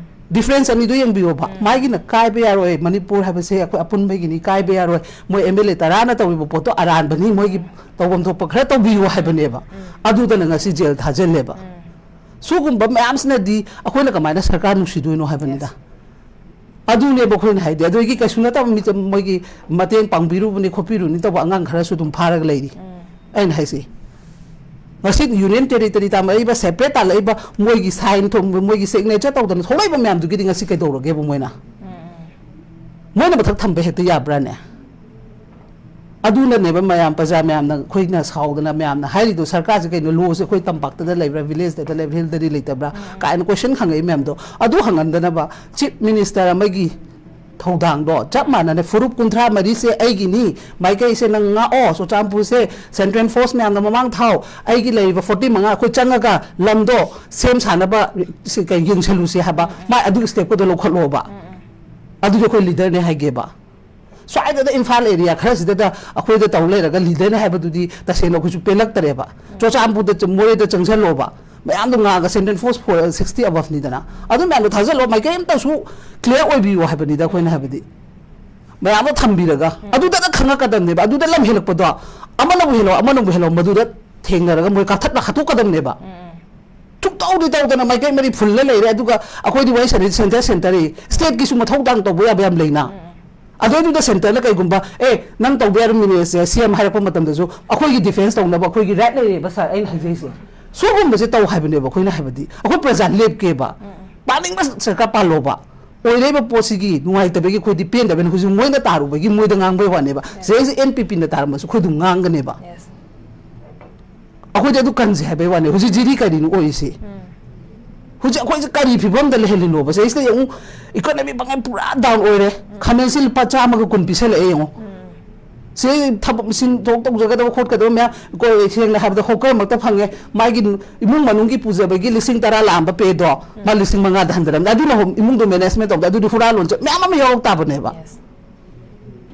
ꯗꯤꯐ꯭ꯔꯦꯟꯁ ꯑꯅꯤꯗꯣ ꯌꯦꯡꯕꯤꯌꯣꯕ꯫ ꯃꯥꯒꯤꯅ ꯀꯥꯏꯕ ꯌꯥꯔꯣꯏ, ꯃꯅꯤꯄꯨꯔ ꯍꯥꯏꯕꯁꯦ ꯑꯩꯈꯣꯏ ꯑꯄꯨꯟꯕꯒꯤꯅꯤ, ꯀꯥꯏꯕ ꯌꯥꯔꯣꯏ, ꯃꯣꯏ ꯑꯦꯝ ꯑꯦꯜ ꯑꯦ ꯇꯔꯥꯅ ꯇꯧꯔꯤꯕ ꯄꯣꯠꯇꯣ ꯑꯔꯥꯟꯕꯅꯤ, ꯃꯣꯏꯒꯤ ꯇꯧꯐꯝ ꯊꯣꯛꯄ ꯈꯔ ꯇꯧꯕꯤꯌꯨ ꯍꯥꯏꯕꯅꯦꯕ꯫ ꯑꯗꯨꯗꯅ ꯉꯁꯤ ꯖꯦꯜ ꯊꯥꯖꯤꯜꯂꯦꯕ꯫ ꯁꯤꯒꯨꯝꯕ ꯃꯌꯥꯝꯁꯤꯅꯗꯤ ꯑꯩꯈꯣꯏꯅ ꯀꯃꯥꯏꯅ ꯁꯔꯀꯥꯔ ꯅꯨꯡꯁꯤꯗꯣꯏꯅꯣ ꯍꯥꯏꯕꯅꯤꯗ꯫ ꯑꯗꯨꯅꯦꯕ ꯑꯩꯈꯣꯏꯅ ꯍꯥꯏꯗꯤ, ꯑꯗꯨꯒꯤ ꯀꯩꯁꯨ ꯅꯠꯇꯕ ꯃꯤꯆꯝ ꯃꯣꯏꯒꯤ ꯃꯇꯦꯡ ꯄꯥꯡꯕꯤꯔꯨꯕꯅꯤ ꯈꯣꯠꯄꯤꯔꯨꯅꯤ ꯇꯧꯕ ꯑꯉꯥꯡ ꯈꯔꯁꯨ ꯑꯗꯨꯝ ꯐꯥꯔꯒ ꯂꯩꯔꯤ꯫ ꯑꯩꯅ ꯍꯥꯏꯁꯤ, ꯉꯁꯤ ꯌꯨꯅꯤꯌꯟ ꯇꯦꯔꯤꯇꯣꯔꯤ ꯇꯥꯜꯂꯛꯏꯕ, ꯁꯦꯄꯔꯦꯠ ꯇꯥꯜꯂꯛꯏꯕ, ꯃꯣꯏꯒꯤ ꯁꯥꯏꯟ ꯊꯣꯡꯕ, ꯃꯣꯏꯒꯤ ꯁꯤꯒꯅꯦꯆꯔ ꯇꯧꯗꯅ ꯊꯣꯛꯂꯛꯏꯕ ꯃꯌꯥꯝꯗꯨꯒꯤꯗꯤ ꯉꯁꯤ ꯀꯩꯗꯧꯔꯒꯦꯕ ꯃꯣꯏꯅ? ꯃꯣꯏꯅ ꯃꯊꯛ ꯊꯝꯕ ꯍꯦꯛꯇ ꯌꯥꯕ꯭ꯔꯥꯅꯦ? ꯑꯗꯨꯅꯅꯦꯕ ꯃꯌꯥꯝ, ꯄ꯭ꯔꯖꯥ ꯃꯌꯥꯝꯅ, ꯑꯩꯈꯣꯏꯅ ꯁꯥꯎꯗꯅ ꯃꯌꯥꯝꯅ ꯍꯥꯏꯔꯤꯗꯣ, "ꯁꯔꯀꯥꯔꯁꯦ ꯀꯩꯅꯣ, ꯂꯣꯁꯦ ꯑꯩꯈꯣꯏ ꯇꯝꯄꯥꯛꯇꯗ ꯂꯩꯕ꯭ꯔꯥ, ꯚꯤꯂꯦꯖꯇꯗ ꯂꯩꯕ꯭ꯔꯥ, ꯍꯤꯜꯗꯗꯤ ꯂꯩꯇꯕ꯭ꯔꯥ?" ꯀꯥꯏꯅ ꯀꯣꯏꯁꯟ ꯍꯪꯉꯛꯏ ꯃꯌꯥꯝꯗꯣ꯫ ꯑꯗꯨ ꯍꯪꯍꯟꯗꯅꯕ ꯆꯤꯐ ꯃꯤꯅꯤꯁꯇꯔ ꯑꯃꯒꯤ ꯊꯧꯗꯥꯡꯗꯣ ꯆꯞ ꯃꯥꯟꯅꯅ, ꯐꯨꯔꯨꯞ ꯀꯨꯟꯊ꯭ꯔꯥ ꯃꯔꯤꯁꯦ ꯑꯩꯒꯤꯅꯤ, ꯃꯥꯏꯀꯩꯁꯦ ꯅꯪ ꯉꯥꯛꯑꯣ, ꯆꯨꯔꯆꯥꯟꯄꯨꯔꯁꯦ ꯁꯦꯟꯇ꯭ꯔꯦꯜ ꯐꯣꯔꯁ ꯃꯌꯥꯝꯅ ꯃꯃꯥꯡ ꯊꯥꯎ, ꯑꯩꯒꯤ ꯂꯩꯔꯤꯕ ꯐꯣꯔꯇꯤ ꯃꯉꯥ ꯑꯩꯈꯣꯏ ꯆꯪꯉꯒ ꯂꯝꯗꯣ ꯁꯦꯝ ꯁꯥꯅꯕ ꯁꯤ ꯀꯩ ꯌꯦꯡꯁꯜꯂꯨꯁꯦ ꯍꯥꯏꯕ, ꯃꯥ ꯑꯗꯨꯒꯤ ꯁ꯭ꯇꯦꯞꯀꯗꯣ ꯂꯧꯈꯠꯂꯣꯕ꯫ ꯑꯗꯨꯗꯤ ꯑꯩꯈꯣꯏ ꯂꯤꯗꯔꯅꯦ ꯍꯥꯏꯒꯦꯕ꯫ ꯁ꯭ꯋꯥꯏꯗꯗ ꯏꯝꯐꯥꯜ ꯑꯦꯔꯤꯌꯥ ꯈꯔꯁꯤꯗꯗ ꯑꯩꯈꯣꯏꯗ ꯇꯧ ꯂꯩꯔꯒ ꯂꯤꯗꯔꯅꯦ ꯍꯥꯏꯕꯗꯨꯗꯤ ꯇꯁꯦꯡꯅ ꯑꯩꯈꯣꯏꯁꯨ ꯄꯦꯜꯂꯛꯇꯔꯦꯕ꯫ ꯆꯨꯔꯆꯥꯟꯄꯨꯔꯗ ꯆ-, ꯃꯣꯔꯦꯗ ꯆꯪꯁꯜꯂꯣꯕ꯫ ꯃꯌꯥꯝꯗꯣ ꯉꯥꯒ ꯁꯦꯟꯇ꯭ꯔꯦꯜ ꯐꯣꯔꯁ ꯐꯣꯔ ꯁꯤꯛꯁꯇꯤ ꯑꯕꯞꯅꯤꯗꯅ꯫ ꯑꯗꯨ ꯃꯌꯥꯝꯗꯣ ꯊꯥꯖꯜꯂꯣ, ꯃꯥꯏꯀꯩ ꯑꯝꯇꯁꯨ ꯀ꯭ꯂꯤꯌꯥꯔ ꯑꯣꯏꯕꯤꯌꯨ ꯍꯥꯏꯕꯅꯤꯗ ꯑꯩꯈꯣꯏꯅ ꯍꯥꯏꯕꯗꯤ꯫ ꯃꯌꯥꯝꯗꯣ ꯊꯝꯕꯤꯔꯒ ꯑꯗꯨꯗꯅ ꯈꯪꯉꯛꯀꯗꯕꯅꯦꯕ꯫ ꯑꯗꯨꯗ ꯂꯝ ꯍꯦꯜꯂꯛꯄꯗꯣ ꯑꯃꯅꯕꯨ ꯍꯦꯜꯂꯣ, ꯑꯃꯅꯕꯨ ꯍꯦꯜꯂꯣ, ꯃꯗꯨꯗ ꯊꯦꯡꯅꯔꯒ ꯃꯣꯏ ꯀꯥꯊꯠꯅ ꯍꯥꯠꯇꯣꯛꯀꯗꯕꯅꯦꯕ꯫ ꯁꯨꯛꯇꯧꯗꯤ ꯇꯧꯗꯅ ꯃꯥꯏꯀꯩ ꯃꯔꯤ ꯐꯨꯜꯂ ꯂꯩꯔꯦ, ꯑꯗꯨꯒ ꯑꯩꯈꯣꯏꯗꯤ ꯋꯥꯔꯤ ꯁꯥꯟꯅꯩ ꯁꯦꯟꯇꯔ ꯁꯦꯟꯇꯔ, ꯁ꯭ꯇꯦꯠꯀꯤꯁꯨ ꯃꯊꯧ ꯇꯥꯡ ꯇꯧꯕ ꯌꯥꯕ ꯌꯥꯝ ꯂꯩꯅ꯫ ꯑꯗꯨꯗꯨꯗ ꯁꯦꯟꯇꯔꯅ ꯀꯩꯒꯨꯝꯕ, "ꯑꯦ, ꯅꯪ ꯇꯧꯕ ꯌꯥꯔꯣꯏ, ꯃꯤꯅꯤꯠꯁꯦ ꯁꯤ ꯑꯦꯝ" ꯍꯥꯏꯔꯛꯄ ꯃꯇꯝꯗꯁꯨ, "ꯑꯩꯈꯣꯏꯒꯤ ꯗꯤꯐꯦꯟꯁ ꯇꯧꯅꯕ ꯑꯩꯈꯣꯏꯒꯤ ꯔꯥꯏꯠ ꯂꯩꯔꯦꯕ ꯁꯥꯔ", ꯑꯩꯅ ꯍꯥꯏꯖꯩꯁꯦ꯫ ꯁꯤꯒꯨꯝꯕꯁꯦ ꯇꯧ ꯍꯥꯏꯕꯅꯦꯕ ꯑꯩꯈꯣꯏꯅ ꯍꯥꯏꯕꯗꯤ꯫ ꯑꯩꯈꯣꯏ ꯄ꯭ꯔꯖꯥ ꯂꯦꯞꯀꯦꯕ꯫ ꯄꯥꯅꯤꯡꯕ ꯁꯔꯀꯥꯔ ꯄꯥꯜꯂꯣꯕ꯫ ꯑꯣꯏꯔꯛꯏꯕ ꯄꯣꯠꯁꯤꯒꯤ ꯅꯨꯡꯉꯥꯏꯇꯕꯒꯤ ꯑꯩꯈꯣꯏꯗꯤ ꯄꯦꯟꯗꯕꯅꯤ꯫ ꯍꯧꯖꯤꯛ ꯃꯣꯏꯅ ꯇꯥꯔꯨꯕꯒꯤ ꯃꯣꯏꯗ ꯉꯥꯡꯕꯩ ꯋꯥꯅꯦꯕ꯫ ꯁꯤꯗꯩꯁꯤ ꯑꯦꯟ ꯄꯤ ꯄꯤꯅ ꯇꯥꯔꯝꯃꯁꯨ ꯑꯩꯈꯣꯏ ꯑꯗꯨꯝ ꯉꯥꯡꯒꯅꯦꯕ꯫ ꯑꯩꯈꯣꯏꯗꯤ ꯑꯗꯨ ꯀꯟꯁꯦ ꯍꯥꯏꯕꯩ ꯋꯥꯅꯦ꯫ ꯍꯧꯖꯤꯛ ꯖꯤꯔꯤ ꯀꯔꯤꯅꯣ ꯑꯣꯏꯔꯤꯁꯤ? ꯍꯧꯖꯤꯛ ꯑꯩꯈꯣꯏꯁꯦ ꯀꯔꯤ ꯐꯤꯕꯝꯗ ꯂꯩꯍꯜꯂꯤꯅꯣꯕ? ꯁꯤꯗꯩꯁꯤꯗ ꯌꯦꯡꯉꯨ, ꯏꯀꯣꯅꯣꯃꯤ ꯄꯥꯡꯒꯜ ꯄꯨꯔꯥ ꯗꯥꯎꯟ ꯑꯣꯏꯔꯦ꯫ ꯈꯥꯃꯦꯟꯁꯤꯟ ꯂꯨꯄꯥ ꯆꯥꯝꯃꯒ ꯀꯨꯟ ꯄꯤꯁꯜꯂꯛꯑꯦ ꯌꯦꯡꯉꯨ꯫ ꯁꯤ ꯊꯕꯛ ꯁꯤꯟ ꯊꯣꯛ ꯇꯧꯖꯒꯗꯕ ꯈꯣꯠꯀꯗꯕ ꯃꯌꯥꯝ, ꯀꯣ-, ꯁꯦꯡꯅ ꯍꯥꯏꯕꯗ ꯍꯣꯀꯔꯃꯛꯇ ꯐꯪꯉꯦ꯫ ꯃꯥꯒꯤ ꯏꯃꯨꯡ ꯃꯅꯨꯡꯒꯤ ꯄꯨꯖꯕꯒꯤ ꯂꯤꯁꯤꯡ ꯇꯔꯥ ꯂꯥꯛꯑꯝꯕ ꯄꯦꯗꯣ ꯃꯥ ꯂꯤꯁꯤꯡ ꯃꯉꯥꯗ ꯍꯟꯊꯔꯝꯅꯤ꯫ ꯑꯗꯨꯅ ꯍꯣꯝ-, ꯏꯃꯨꯡꯗꯣ ꯃꯦꯅꯦꯖꯃꯦꯟ ꯇꯧꯕꯗ ꯑꯗꯨꯗꯤ ꯍꯨꯔꯥꯜꯂꯣꯟ ꯆꯠ ꯃꯌꯥꯝ ꯑꯃ ꯌꯥꯎꯔꯛ ꯇꯥꯕꯅꯦꯕ꯫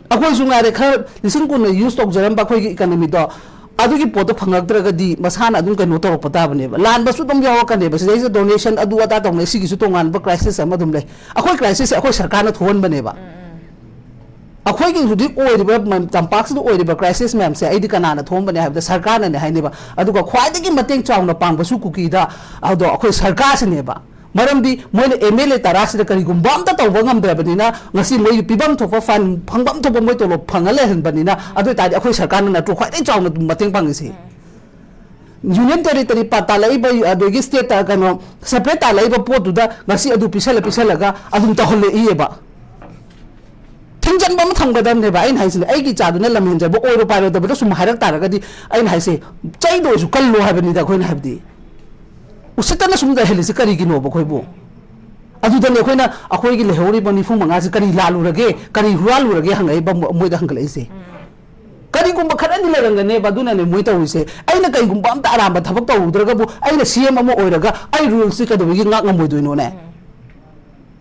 ꯑꯩꯈꯣꯏꯁꯨ ꯉꯥꯏꯔꯦ, ꯈꯔ ꯂꯤꯁꯤꯡ ꯀꯨꯟꯅ ꯌꯨꯁ ꯇꯧꯖꯔꯝꯕ ꯑꯩꯈꯣꯏꯒꯤ ꯏꯀꯅꯃꯤꯗꯣ, ꯑꯗꯨꯒꯤ ꯄꯣꯠꯇꯣ ꯐꯪꯉꯛꯇ꯭ꯔꯒꯗꯤ ꯃꯁꯥꯅ ꯑꯗꯨꯝ ꯀꯩꯅꯣ ꯇꯧꯔꯛꯄ ꯇꯥꯕꯅꯦꯕ꯫ ꯂꯥꯟꯕꯁꯨ ꯑꯗꯨꯝ ꯌꯥꯎꯔꯛꯀꯅꯦꯕ꯫ ꯁꯤꯗꯩꯁꯤꯗ ꯗꯣꯅꯦꯁꯟ ꯑꯗꯨ ꯑꯗꯥ ꯇꯧꯅꯩ, ꯁꯤꯒꯤꯁꯨ ꯇꯣꯉꯥꯟꯕ ꯀ꯭ꯔꯥꯏꯁꯤꯁ ꯑꯃ ꯑꯗꯨꯝ ꯂꯩ꯫ ꯑꯩꯈꯣꯏ ꯀ꯭ꯔꯥꯏꯁꯤꯁꯁꯦ ꯑꯩꯈꯣꯏ ꯁꯔꯀꯥꯔꯅ ꯊꯣꯛꯍꯟꯕꯅꯦꯕ꯫ ꯑꯩꯈꯣꯏꯒꯤ ꯍꯧꯖꯤꯛ ꯑꯣꯏꯔꯤꯕ ꯃ-, ꯇꯝꯄꯥꯛꯁꯤꯗ ꯑꯣꯏꯔꯤꯕ ꯀ꯭ꯔꯥꯏꯁꯤꯁ ꯃꯌꯥꯝꯁꯦ ꯑꯩꯗꯤ ꯀꯅꯥꯅ ꯊꯣꯛꯍꯟꯕꯅꯦ ꯍꯥꯏꯕꯗ ꯁꯔꯀꯥꯔꯅꯅꯦ ꯍꯥꯏꯅꯦꯕ꯫ ꯑꯗꯨꯒ ꯈ꯭ꯋꯥꯏꯗꯒꯤ ꯃꯇꯦꯡ ꯆꯥꯎꯅ ꯄꯥꯡꯕꯁꯨ ꯀꯨꯀꯤꯗ ꯑꯗꯣ ꯑꯩꯈꯣꯏ ꯁꯔꯀꯥꯔꯁꯤꯅꯦꯕ꯫ ꯃꯔꯝꯗꯤ ꯃꯣꯏꯅ ꯑꯦꯝ ꯑꯦꯜ ꯑꯦ ꯇꯔꯥꯁꯤꯗ ꯀꯔꯤꯒꯨꯝꯕ ꯑꯝꯇ ꯇꯧꯕ ꯉꯝꯗ꯭ꯔꯕꯅꯤꯅ, ꯉꯁꯤ ꯃꯣꯏ ꯄꯤꯐꯝ ꯊꯣꯛꯄ ꯐꯟ, ꯐꯪꯐꯝ ꯊꯣꯛꯄ ꯃꯣꯏ ꯇꯣꯂꯣꯞ ꯐꯪꯉ ꯂꯩꯍꯟꯕꯅꯤꯅ, ꯑꯗꯨ ꯑꯣꯏꯇꯥꯔꯗꯤ ꯑꯩꯈꯣꯏ ꯁꯔꯀꯥꯔꯅ ꯅꯠꯇ꯭ꯔꯣ ꯈ꯭ꯋꯥꯏꯗꯒꯤ ꯆꯥꯎꯅ ꯃꯇꯦꯡ ꯄꯥꯡꯉꯤꯁꯦ? ꯌꯨꯅꯤꯌꯟ ꯇꯦꯔꯤꯇꯣꯔꯤ ꯄꯥ-, ꯇꯥꯜꯂꯛꯏꯕ, ꯑꯗꯒꯤ ꯁ꯭ꯇꯦꯠꯇ, ꯀꯩꯅꯣ, ꯁꯦꯄꯔꯦꯠ ꯇꯥꯜꯂꯛꯏꯕ ꯄꯣꯠꯇꯨꯗ ꯉꯁꯤ ꯑꯗꯨ ꯄꯤꯁꯜꯂ ꯄꯤꯁꯜꯂꯒ ꯑꯗꯨꯝ ꯇꯧꯍꯜꯂꯛꯏꯑꯕ꯫ ꯊꯤꯡꯖꯤꯟꯕ ꯑꯃ ꯊꯝꯒꯗꯕꯅꯦꯕ꯫ ꯑꯩꯅ ꯍꯥꯏꯁꯤꯅꯦ, ꯑꯩꯒꯤ ꯏꯆꯥꯗꯨꯅ ꯂꯝ ꯍꯦꯟꯖꯕ ꯑꯣꯏꯔꯣ ꯄꯥꯏꯔꯣꯏꯗꯕꯗ ꯁꯨꯝ ꯍꯥꯏꯔꯛ ꯇꯥꯔꯒꯗꯤ, ꯑꯩꯅ ꯍꯥꯏꯁꯦ, ꯆꯩꯗ ꯑꯣꯏꯔꯁꯨ ꯀꯜꯂꯣ ꯍꯥꯏꯕꯅꯤꯗ ꯑꯩꯈꯣꯏꯅ ꯍꯥꯏꯕꯗꯤ꯫ ꯎꯁꯤꯠꯇꯅ ꯁꯨꯝ ꯂꯩꯍꯜꯂꯤꯁꯦ ꯀꯔꯤꯒꯤꯅꯣꯕ ꯑꯩꯈꯣꯏꯕꯨ? ꯑꯗꯨꯗꯅꯦ ꯑꯩꯈꯣꯏꯅ, ꯑꯩꯈꯣꯏꯒꯤ ꯂꯩꯍꯧꯔꯤꯕ ꯅꯤꯐꯨ ꯃꯉꯥꯁꯦ ꯀꯔꯤ ꯂꯥꯜꯂꯨꯔꯒꯦ, ꯀꯔꯤ ꯍꯨꯔꯥꯜꯂꯨꯔꯒꯦ ꯍꯪꯉꯛꯏꯕ ꯃꯣ-, ꯃꯣꯏꯗ ꯍꯪꯒꯠꯂꯛꯏꯁꯦ꯫ ꯀꯔꯤꯒꯨꯝꯕ ꯈꯔꯗꯤ ꯂꯩꯔꯝꯒꯅꯦꯕ, ꯑꯗꯨꯅꯅꯦ ꯃꯣꯏ ꯇꯧꯔꯤꯁꯦ꯫ ꯑꯩꯅ ꯀꯩꯒꯨꯝꯕ ꯑꯝꯇ ꯑꯔꯥꯟꯕ ꯊꯕꯛ ꯇꯧꯔꯨꯗ꯭ꯔꯒꯕꯨ, ꯑꯩꯅ ꯁꯤ ꯑꯦꯝ ꯑꯃ ꯑꯣꯏꯔꯒ ꯑꯩ ꯔꯨꯜꯁꯤ ꯀꯩꯗꯧꯕꯒꯤ ꯉꯥꯛ ꯉꯝꯃꯣꯏꯗꯣꯏꯅꯣꯅꯦ?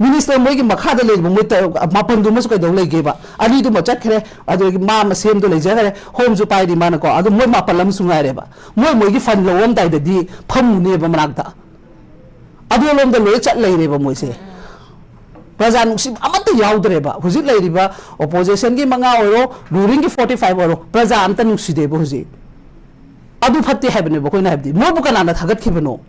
ꯃꯤꯅꯤꯁꯇꯔ ꯃꯣꯏꯒꯤ ꯃꯈꯥꯗ ꯂꯩꯔꯤꯕ ꯃꯣꯏ ꯇ-, ꯃꯥꯄꯟꯗꯨꯃꯁꯨ ꯀꯩꯗꯧ ꯂꯩꯒꯦꯕ? ꯑꯅꯤꯗꯨꯃ ꯆꯠꯈ꯭ꯔꯦ, ꯑꯗꯨꯗꯒꯤ ꯃꯥ ꯃꯁꯦꯝꯗꯣ ꯂꯩꯖꯈ꯭ꯔꯦ, ꯍꯣꯝꯁꯨ ꯄꯥꯏꯔꯤ ꯃꯥꯅꯀꯣ, ꯑꯗꯣ ꯃꯣꯏ ꯃꯥꯄꯜ ꯑꯃꯁꯨ ꯉꯥꯏꯔꯦꯕ꯫ ꯃꯣꯏ ꯃꯣꯏꯒꯤ ꯐꯟ ꯂꯧꯔꯝꯗꯥꯏꯗꯗꯤ ꯐꯝꯃꯨꯅꯦꯕ ꯃꯅꯥꯛꯇ꯫ ꯑꯗꯣꯂꯣꯝꯗ ꯂꯣꯏ ꯆꯠ ꯂꯩꯔꯦꯕ ꯃꯣꯏꯁꯦ꯫ ꯄ꯭ꯔꯖꯥ ꯅꯨꯡꯁꯤꯕ ꯑꯃꯠꯇ ꯌꯥꯎꯗ꯭ꯔꯦꯕ꯫ ꯍꯧꯖꯤꯛ ꯂꯩꯔꯤꯕ ꯑꯣꯄꯣꯖꯤꯁꯟꯒꯤ ꯃꯉꯥ ꯑꯣꯏꯔꯣ, ꯔꯨꯂꯤꯡꯒꯤ ꯐꯣꯔꯇꯤ ꯐꯥꯏꯚ ꯑꯣꯏꯔꯣ, ꯄ꯭ꯔꯖꯥ ꯑꯝꯇ ꯅꯨꯡꯁꯤꯗꯦꯕ ꯍꯧꯖꯤꯛ꯫ ꯑꯗꯨ ꯐꯠꯇꯦ ꯍꯥꯏꯕꯅꯦꯕ ꯑꯩꯈꯣꯏꯅ ꯍꯥꯏꯕꯗꯤ꯫ ꯃꯣꯏꯕꯨ ꯀꯅꯥꯅ ꯊꯥꯒꯠꯈꯤꯕꯅꯣ?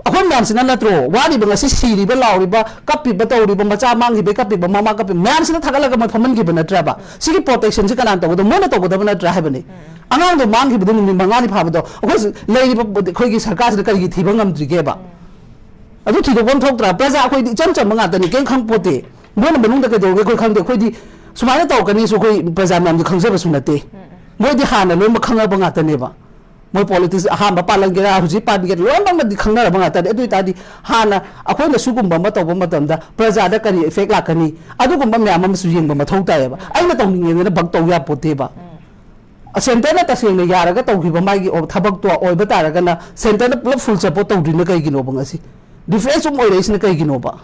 ꯑꯩꯈꯣꯏ ꯃꯌꯥꯝꯁꯤꯅ ꯅꯠꯇ꯭ꯔꯣ ꯋꯥꯔꯤꯕ, ꯉꯁꯤ ꯁꯤꯔꯤꯕ, ꯂꯥꯎꯔꯤꯕ, ꯀꯞꯄꯤꯕ, ꯇꯧꯔꯤꯕ, ꯃꯆꯥ ꯃꯥꯡꯈꯤꯕꯩ ꯀꯞꯄꯤꯕ, ꯃꯃꯥ ꯀꯞꯄꯤꯕ ꯃꯌꯥꯝꯁꯤꯅ ꯊꯥꯒꯠꯂꯒ ꯃꯣꯏ ꯐꯝꯍꯟꯈꯤꯕ ꯅꯠꯇ꯭ꯔꯕ? ꯁꯤꯒꯤ ꯄ꯭ꯔꯣꯇꯦꯛꯁꯟꯁꯤ ꯀꯅꯥꯅ ꯇꯧꯒꯗꯕ? ꯃꯣꯏꯅ ꯇꯧꯒꯗꯕ ꯅꯠꯇ꯭ꯔꯥ ꯍꯥꯏꯕꯅꯤ꯫ ꯑꯉꯥꯡꯗꯣ ꯃꯥꯡꯈꯤꯕꯗꯣ ꯅꯨꯃꯤꯠ ꯃꯉꯥꯅꯤ ꯐꯥꯕꯗꯣ ꯑꯩꯈꯣꯏ ꯂꯩꯔꯤꯕ ꯑꯩꯈꯣꯏꯒꯤ ꯁꯔꯀꯥꯔꯁꯤꯅ ꯀꯔꯤꯒꯤ ꯊꯤꯕ ꯉꯝꯗ꯭ꯔꯤꯒꯦꯕ? ꯑꯗꯨ ꯊꯤꯗꯣꯛꯐꯝ ꯊꯣꯛꯇ꯭ꯔꯥ? ꯄ꯭ꯔꯖꯥ ꯑꯩꯈꯣꯏꯗꯤ ꯏꯆꯝ ꯆꯝꯕ ꯉꯥꯛꯇꯅꯤ, ꯀꯩꯝ ꯈꯪꯄꯣꯠꯇꯦ꯫ ꯃꯣꯏꯅ ꯃꯅꯨꯡꯗ ꯀꯩꯗꯧꯔꯒꯦ ꯑꯩꯈꯣꯏ ꯈꯪꯗꯦ꯫ ꯑꯩꯈꯣꯏꯗꯤ ꯁꯨꯃꯥꯏꯅ ꯇꯧꯔꯛꯀꯅꯤꯁꯨ ꯑꯩꯈꯣꯏ ꯄ꯭ꯔꯖꯥ ꯃꯌꯥꯝꯗꯤ ꯈꯪꯖꯕꯁꯨ ꯅꯠꯇꯦ꯫ ꯃꯣꯏꯗꯤ ꯍꯥꯟꯅ ꯂꯣꯏꯅꯃꯛ ꯈꯪꯉꯕ ꯉꯥꯛꯇꯅꯦꯕ꯫ ꯃꯣꯏ ꯄꯣꯂꯤꯇꯤꯛꯁ ꯑꯍꯥꯟꯕ ꯄꯥꯜꯂꯝꯒꯦꯔꯥ, ꯍꯧꯖꯤꯛ ꯄꯥꯟꯒꯦꯔꯥ, ꯂꯣꯏꯅꯃꯛꯅꯗꯤ ꯈꯪꯅꯔꯕ ꯉꯥꯛꯇꯅꯤ꯫ ꯑꯗꯨ ꯑꯣꯏꯇꯥꯔꯗꯤ ꯍꯥꯟꯅ ꯑꯩꯈꯣꯏꯅ ꯁꯤꯒꯨꯝꯕ ꯑꯃ ꯇꯧꯕ ꯃꯇꯝꯗ ꯄ꯭ꯔꯖꯥꯗ ꯀꯔꯤ ꯏꯐꯦꯛ ꯂꯥꯛꯀꯅꯤ, ꯑꯗꯨꯒꯨꯝꯕ ꯃꯌꯥꯝ ꯑꯃꯁꯨ ꯌꯦꯡꯕ ꯃꯊꯧ ꯇꯥꯏꯌꯦꯕ꯫ ꯑꯩꯅ ꯇꯧꯅꯤꯡꯉꯦꯗꯅ ꯕꯛ ꯇꯧ ꯌꯥꯄꯣꯠꯇꯦꯕ꯫ ꯁꯦꯟꯇꯔꯅ ꯇꯁꯦꯡꯅ ꯌꯥꯔꯒ ꯇꯧꯈꯤꯕ ꯃꯥꯒꯤ ꯑꯣ-, ꯊꯕꯛꯇꯣ ꯑꯣꯏꯕ ꯇꯥꯔꯒꯅ ꯁꯦꯟꯇꯔꯅ ꯄꯨꯂꯞ ꯐꯨꯜ ꯁꯄꯣꯔꯠ ꯇꯧꯗ꯭ꯔꯤꯅ ꯀꯩꯒꯤꯅꯣꯕ ꯉꯁꯤ? ꯗꯤꯐ꯭ꯔꯦꯟꯁ ꯑꯗꯨꯝ ꯑꯣꯏꯔꯛꯏꯁꯤꯅ ꯀꯩꯒꯤꯅꯣꯕ?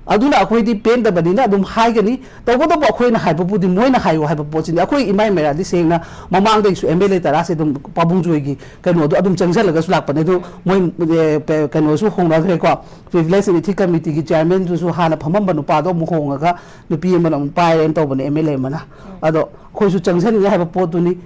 ꯑꯗꯨꯅ ꯑꯩꯈꯣꯏꯗꯤ ꯄꯦꯟꯗꯕꯅꯤꯅ ꯑꯗꯨꯝ ꯍꯥꯏꯒꯅꯤ꯫ ꯇꯧꯕꯇꯕꯨ ꯑꯩꯈꯣꯏꯅ ꯍꯥꯏꯕꯕꯨꯗꯤ ꯃꯣꯏꯅ ꯍꯥꯏꯌꯨ ꯍꯥꯏꯕ ꯄꯣꯠꯁꯤꯅꯤ꯫ ꯑꯩꯈꯣꯏ ꯏꯃꯥꯏ ꯃꯩꯔꯥꯗꯤ ꯁꯦꯡꯅ ꯃꯃꯥꯡꯗꯒꯤꯁꯨ ꯑꯦꯝ ꯑꯦꯜ ꯑꯦ ꯇꯔꯥꯁꯦ ꯑꯗꯨꯝ ꯄꯥꯕꯨꯡ ꯖꯣꯏꯒꯤ ꯀꯩꯅꯣꯗꯣ ꯑꯗꯨꯝ ꯆꯪꯁꯤꯜꯂꯒ ꯁꯨ ꯂꯥꯛꯄꯅꯦ꯫ ꯑꯗꯨ ꯃꯣꯏ, ꯑꯦ, ꯄꯦ-, ꯀꯩꯅꯣꯁꯨ ꯍꯣꯡꯅꯈ꯭ꯔꯦꯀꯣ꯫ ꯄ꯭ꯔꯤꯚꯤꯂꯦꯖ ꯑꯦꯟ ꯏꯊꯤꯛ ꯀꯃꯤꯇꯤꯒꯤ ꯆꯤꯌꯔꯃꯦꯟꯗꯨꯁꯨ ꯍꯥꯟꯅ ꯐꯝꯃꯝꯕ ꯅꯨꯄꯥꯗꯣ ꯑꯃꯨꯛ ꯍꯣꯡꯉꯒ ꯅꯨꯄꯤ ꯑꯃꯅ ꯑꯃꯨꯛ ꯄꯥꯏꯔꯦꯅ ꯇꯧꯕꯅꯦ ꯑꯦꯝ ꯑꯦꯜ ꯑꯦ ꯑꯃꯅ꯫ ꯑꯗꯣ ꯑꯩꯈꯣꯏꯁꯨ ꯆꯪꯁꯤꯟꯅꯤꯡꯉꯦ ꯍꯥꯏꯕ ꯄꯣꯠꯇꯨꯅꯤ꯫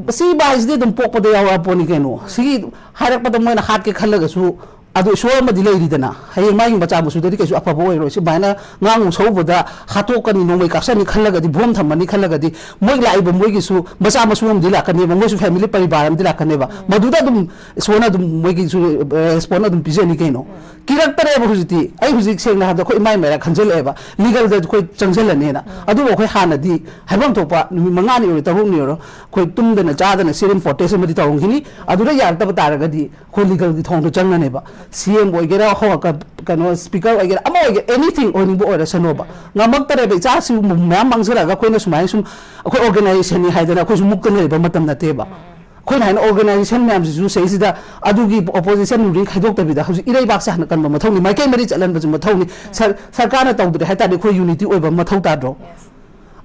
ꯁꯤꯕ ꯍꯥꯏꯁꯤꯗꯤ ꯑꯗꯨꯝ ꯄꯣꯛꯄꯗ ꯌꯥꯎꯔꯛꯄ ꯄꯣꯠꯅꯤ ꯀꯩꯅꯣ꯫ ꯁꯤꯒꯤ ꯍꯥꯏꯔꯛꯄꯗ ꯃꯣꯏꯅ ꯍꯥꯠꯀꯦ ꯈꯜꯂꯒꯁꯨ ꯑꯗꯨ ꯏꯁꯣꯔ ꯑꯃꯗꯤ ꯂꯩꯔꯤꯗꯅ, ꯍꯌꯦꯡ ꯃꯥꯒꯤ ꯃꯆꯥ ꯃꯁꯨꯗꯗꯤ ꯀꯩꯁꯨ ꯑꯐꯕ ꯑꯣꯏꯔꯣꯏ꯫ ꯁꯨꯃꯥꯏꯅ ꯉꯥꯡꯉꯨ ꯁꯧꯕꯗ ꯍꯥꯠꯇꯣꯛꯀꯅꯤ, ꯅꯣꯡꯃꯩ ꯀꯥꯞꯁꯅꯤ ꯈꯜꯂꯒꯗꯤ, ꯕꯣꯝ ꯊꯝꯃꯅꯤ ꯈꯜꯂꯒꯗꯤ, ꯃꯣꯏ ꯂꯥꯛꯏꯕ ꯃꯣꯏꯒꯤꯁꯨ ꯃꯆꯥ ꯃꯁꯨ ꯑꯃꯗꯤ ꯂꯥꯛꯀꯅꯦꯕ, ꯃꯣꯏꯁꯨ ꯐꯦꯃꯤꯂꯤ ꯄꯔꯤꯕꯥꯔ ꯑꯃꯗꯤ ꯂꯥꯛꯀꯅꯦꯕ꯫ ꯃꯗꯨꯗ ꯑꯗꯨꯝ ꯏꯁꯣꯔꯅ ꯑꯗꯨꯝ ꯃꯣꯏꯒꯤꯁꯨ ꯔꯦꯁꯄꯣꯟ ꯑꯗꯨꯝ ꯄꯤꯖꯅꯤ ꯀꯩꯅꯣ꯫ ꯀꯤꯔꯛꯇꯔꯦꯕ ꯍꯧꯖꯤꯛꯇꯤ꯫ ꯑꯩ ꯍꯧꯖꯤꯛ ꯁꯦꯡꯅ ꯍꯥꯏꯕꯗ ꯑꯩꯈꯣꯏ ꯏꯃꯥꯏ ꯃꯥꯏꯔꯥ ꯈꯟꯖꯜꯂꯛꯑꯦꯕ꯫ ꯂꯤꯒꯦꯜꯗ ꯑꯩꯈꯣꯏ ꯆꯪꯁꯤꯜꯂꯅꯦꯅ꯫ ꯑꯗꯨꯕꯨ ꯑꯩꯈꯣꯏ ꯍꯥꯟꯅꯗꯤ ꯍꯥꯏꯐꯝ ꯊꯣꯛꯄ ꯅꯨꯃꯤꯠ ꯃꯉꯥꯅꯤ ꯑꯣꯏꯔꯣ, ꯇꯔꯨꯛꯅꯤ ꯑꯣꯏꯔꯣ, ꯑꯩꯈꯣꯏ ꯇꯨꯝꯗꯅ ꯆꯥꯗꯅ ꯁꯤꯠ ꯏꯟ ꯄ꯭ꯔꯣꯇꯦꯁ ꯑꯃꯗꯤ ꯇꯧꯔꯝꯈꯤꯅꯤ꯫ ꯑꯗꯨꯗ ꯌꯥꯔꯛꯇꯕ ꯇꯥꯔꯒꯗꯤ ꯑꯩꯈꯣꯏ ꯂꯤꯒꯦꯜꯒꯤ ꯊꯣꯡꯗꯣ ꯆꯪꯉꯅꯦꯕ꯫ ꯁꯤ ꯑꯦꯝ ꯑꯣꯏꯒꯦꯔꯥ, ꯍꯣ-, ꯀ-, ꯀꯩꯅꯣ, ꯁ꯭ꯄꯤꯀꯔ ꯑꯣꯏꯒꯦꯔꯥ, ꯑꯃ ꯑꯣꯏꯒꯦꯔꯥ, ꯑꯦꯅꯤꯊꯤꯡ ꯑꯣꯏꯅꯤꯡꯕ ꯑꯣꯏꯔꯁꯅꯣꯕ꯫ ꯉꯝꯃꯛꯇꯔꯦꯕ, ꯏꯆꯥꯁꯤꯡꯕꯨ ꯃꯌꯥꯝ ꯃꯥꯡꯖꯔꯛꯑꯒ ꯑꯩꯈꯣꯏꯅ ꯁꯨꯃꯥꯏꯅ ꯁꯨꯝ ꯑꯩꯈꯣꯏ ꯑꯣꯔꯒꯅꯥꯏꯖꯦꯁꯟꯅꯤ ꯍꯥꯏꯗꯅ ꯑꯩꯈꯣꯏꯁꯨ ꯃꯨꯛꯇꯅ ꯂꯩꯕ ꯃꯇꯝ ꯅꯠꯇꯦꯕ꯫ ꯑꯩꯈꯣꯏꯅ ꯍꯥꯏꯅ ꯑꯣꯔꯒꯅꯥꯏꯖꯦꯁꯟ ꯃꯌꯥꯝꯁꯤꯁꯨ ꯁꯤꯗꯩꯁꯤꯗ ꯑꯗꯨꯒꯤ ꯑꯣꯄꯣꯖꯤꯁꯟ ꯔꯨꯂꯤꯡ ꯈꯥꯏꯗꯣꯛꯇꯕꯤꯗ ꯍꯧꯖꯤꯛ ꯏꯔꯩꯕꯥꯛꯁꯦ ꯍꯥꯟꯅ ꯀꯟꯕ ꯃꯊꯧꯅꯤ, ꯃꯥꯏꯀꯩ ꯃꯔꯤ ꯆꯠꯍꯟꯕꯁꯨ ꯃꯊꯧꯅꯤ꯫ ꯁꯔ-, ꯁꯔꯀꯥꯔꯅ ꯇꯧꯗ꯭ꯔꯦ ꯍꯥꯏ ꯇꯥꯔꯗꯤ ꯑꯩꯈꯣꯏ ꯌꯨꯅꯤꯇꯤ ꯑꯣꯏꯕ ꯑꯃ ꯃꯊꯧ ꯇꯥꯗ꯭ꯔꯣ?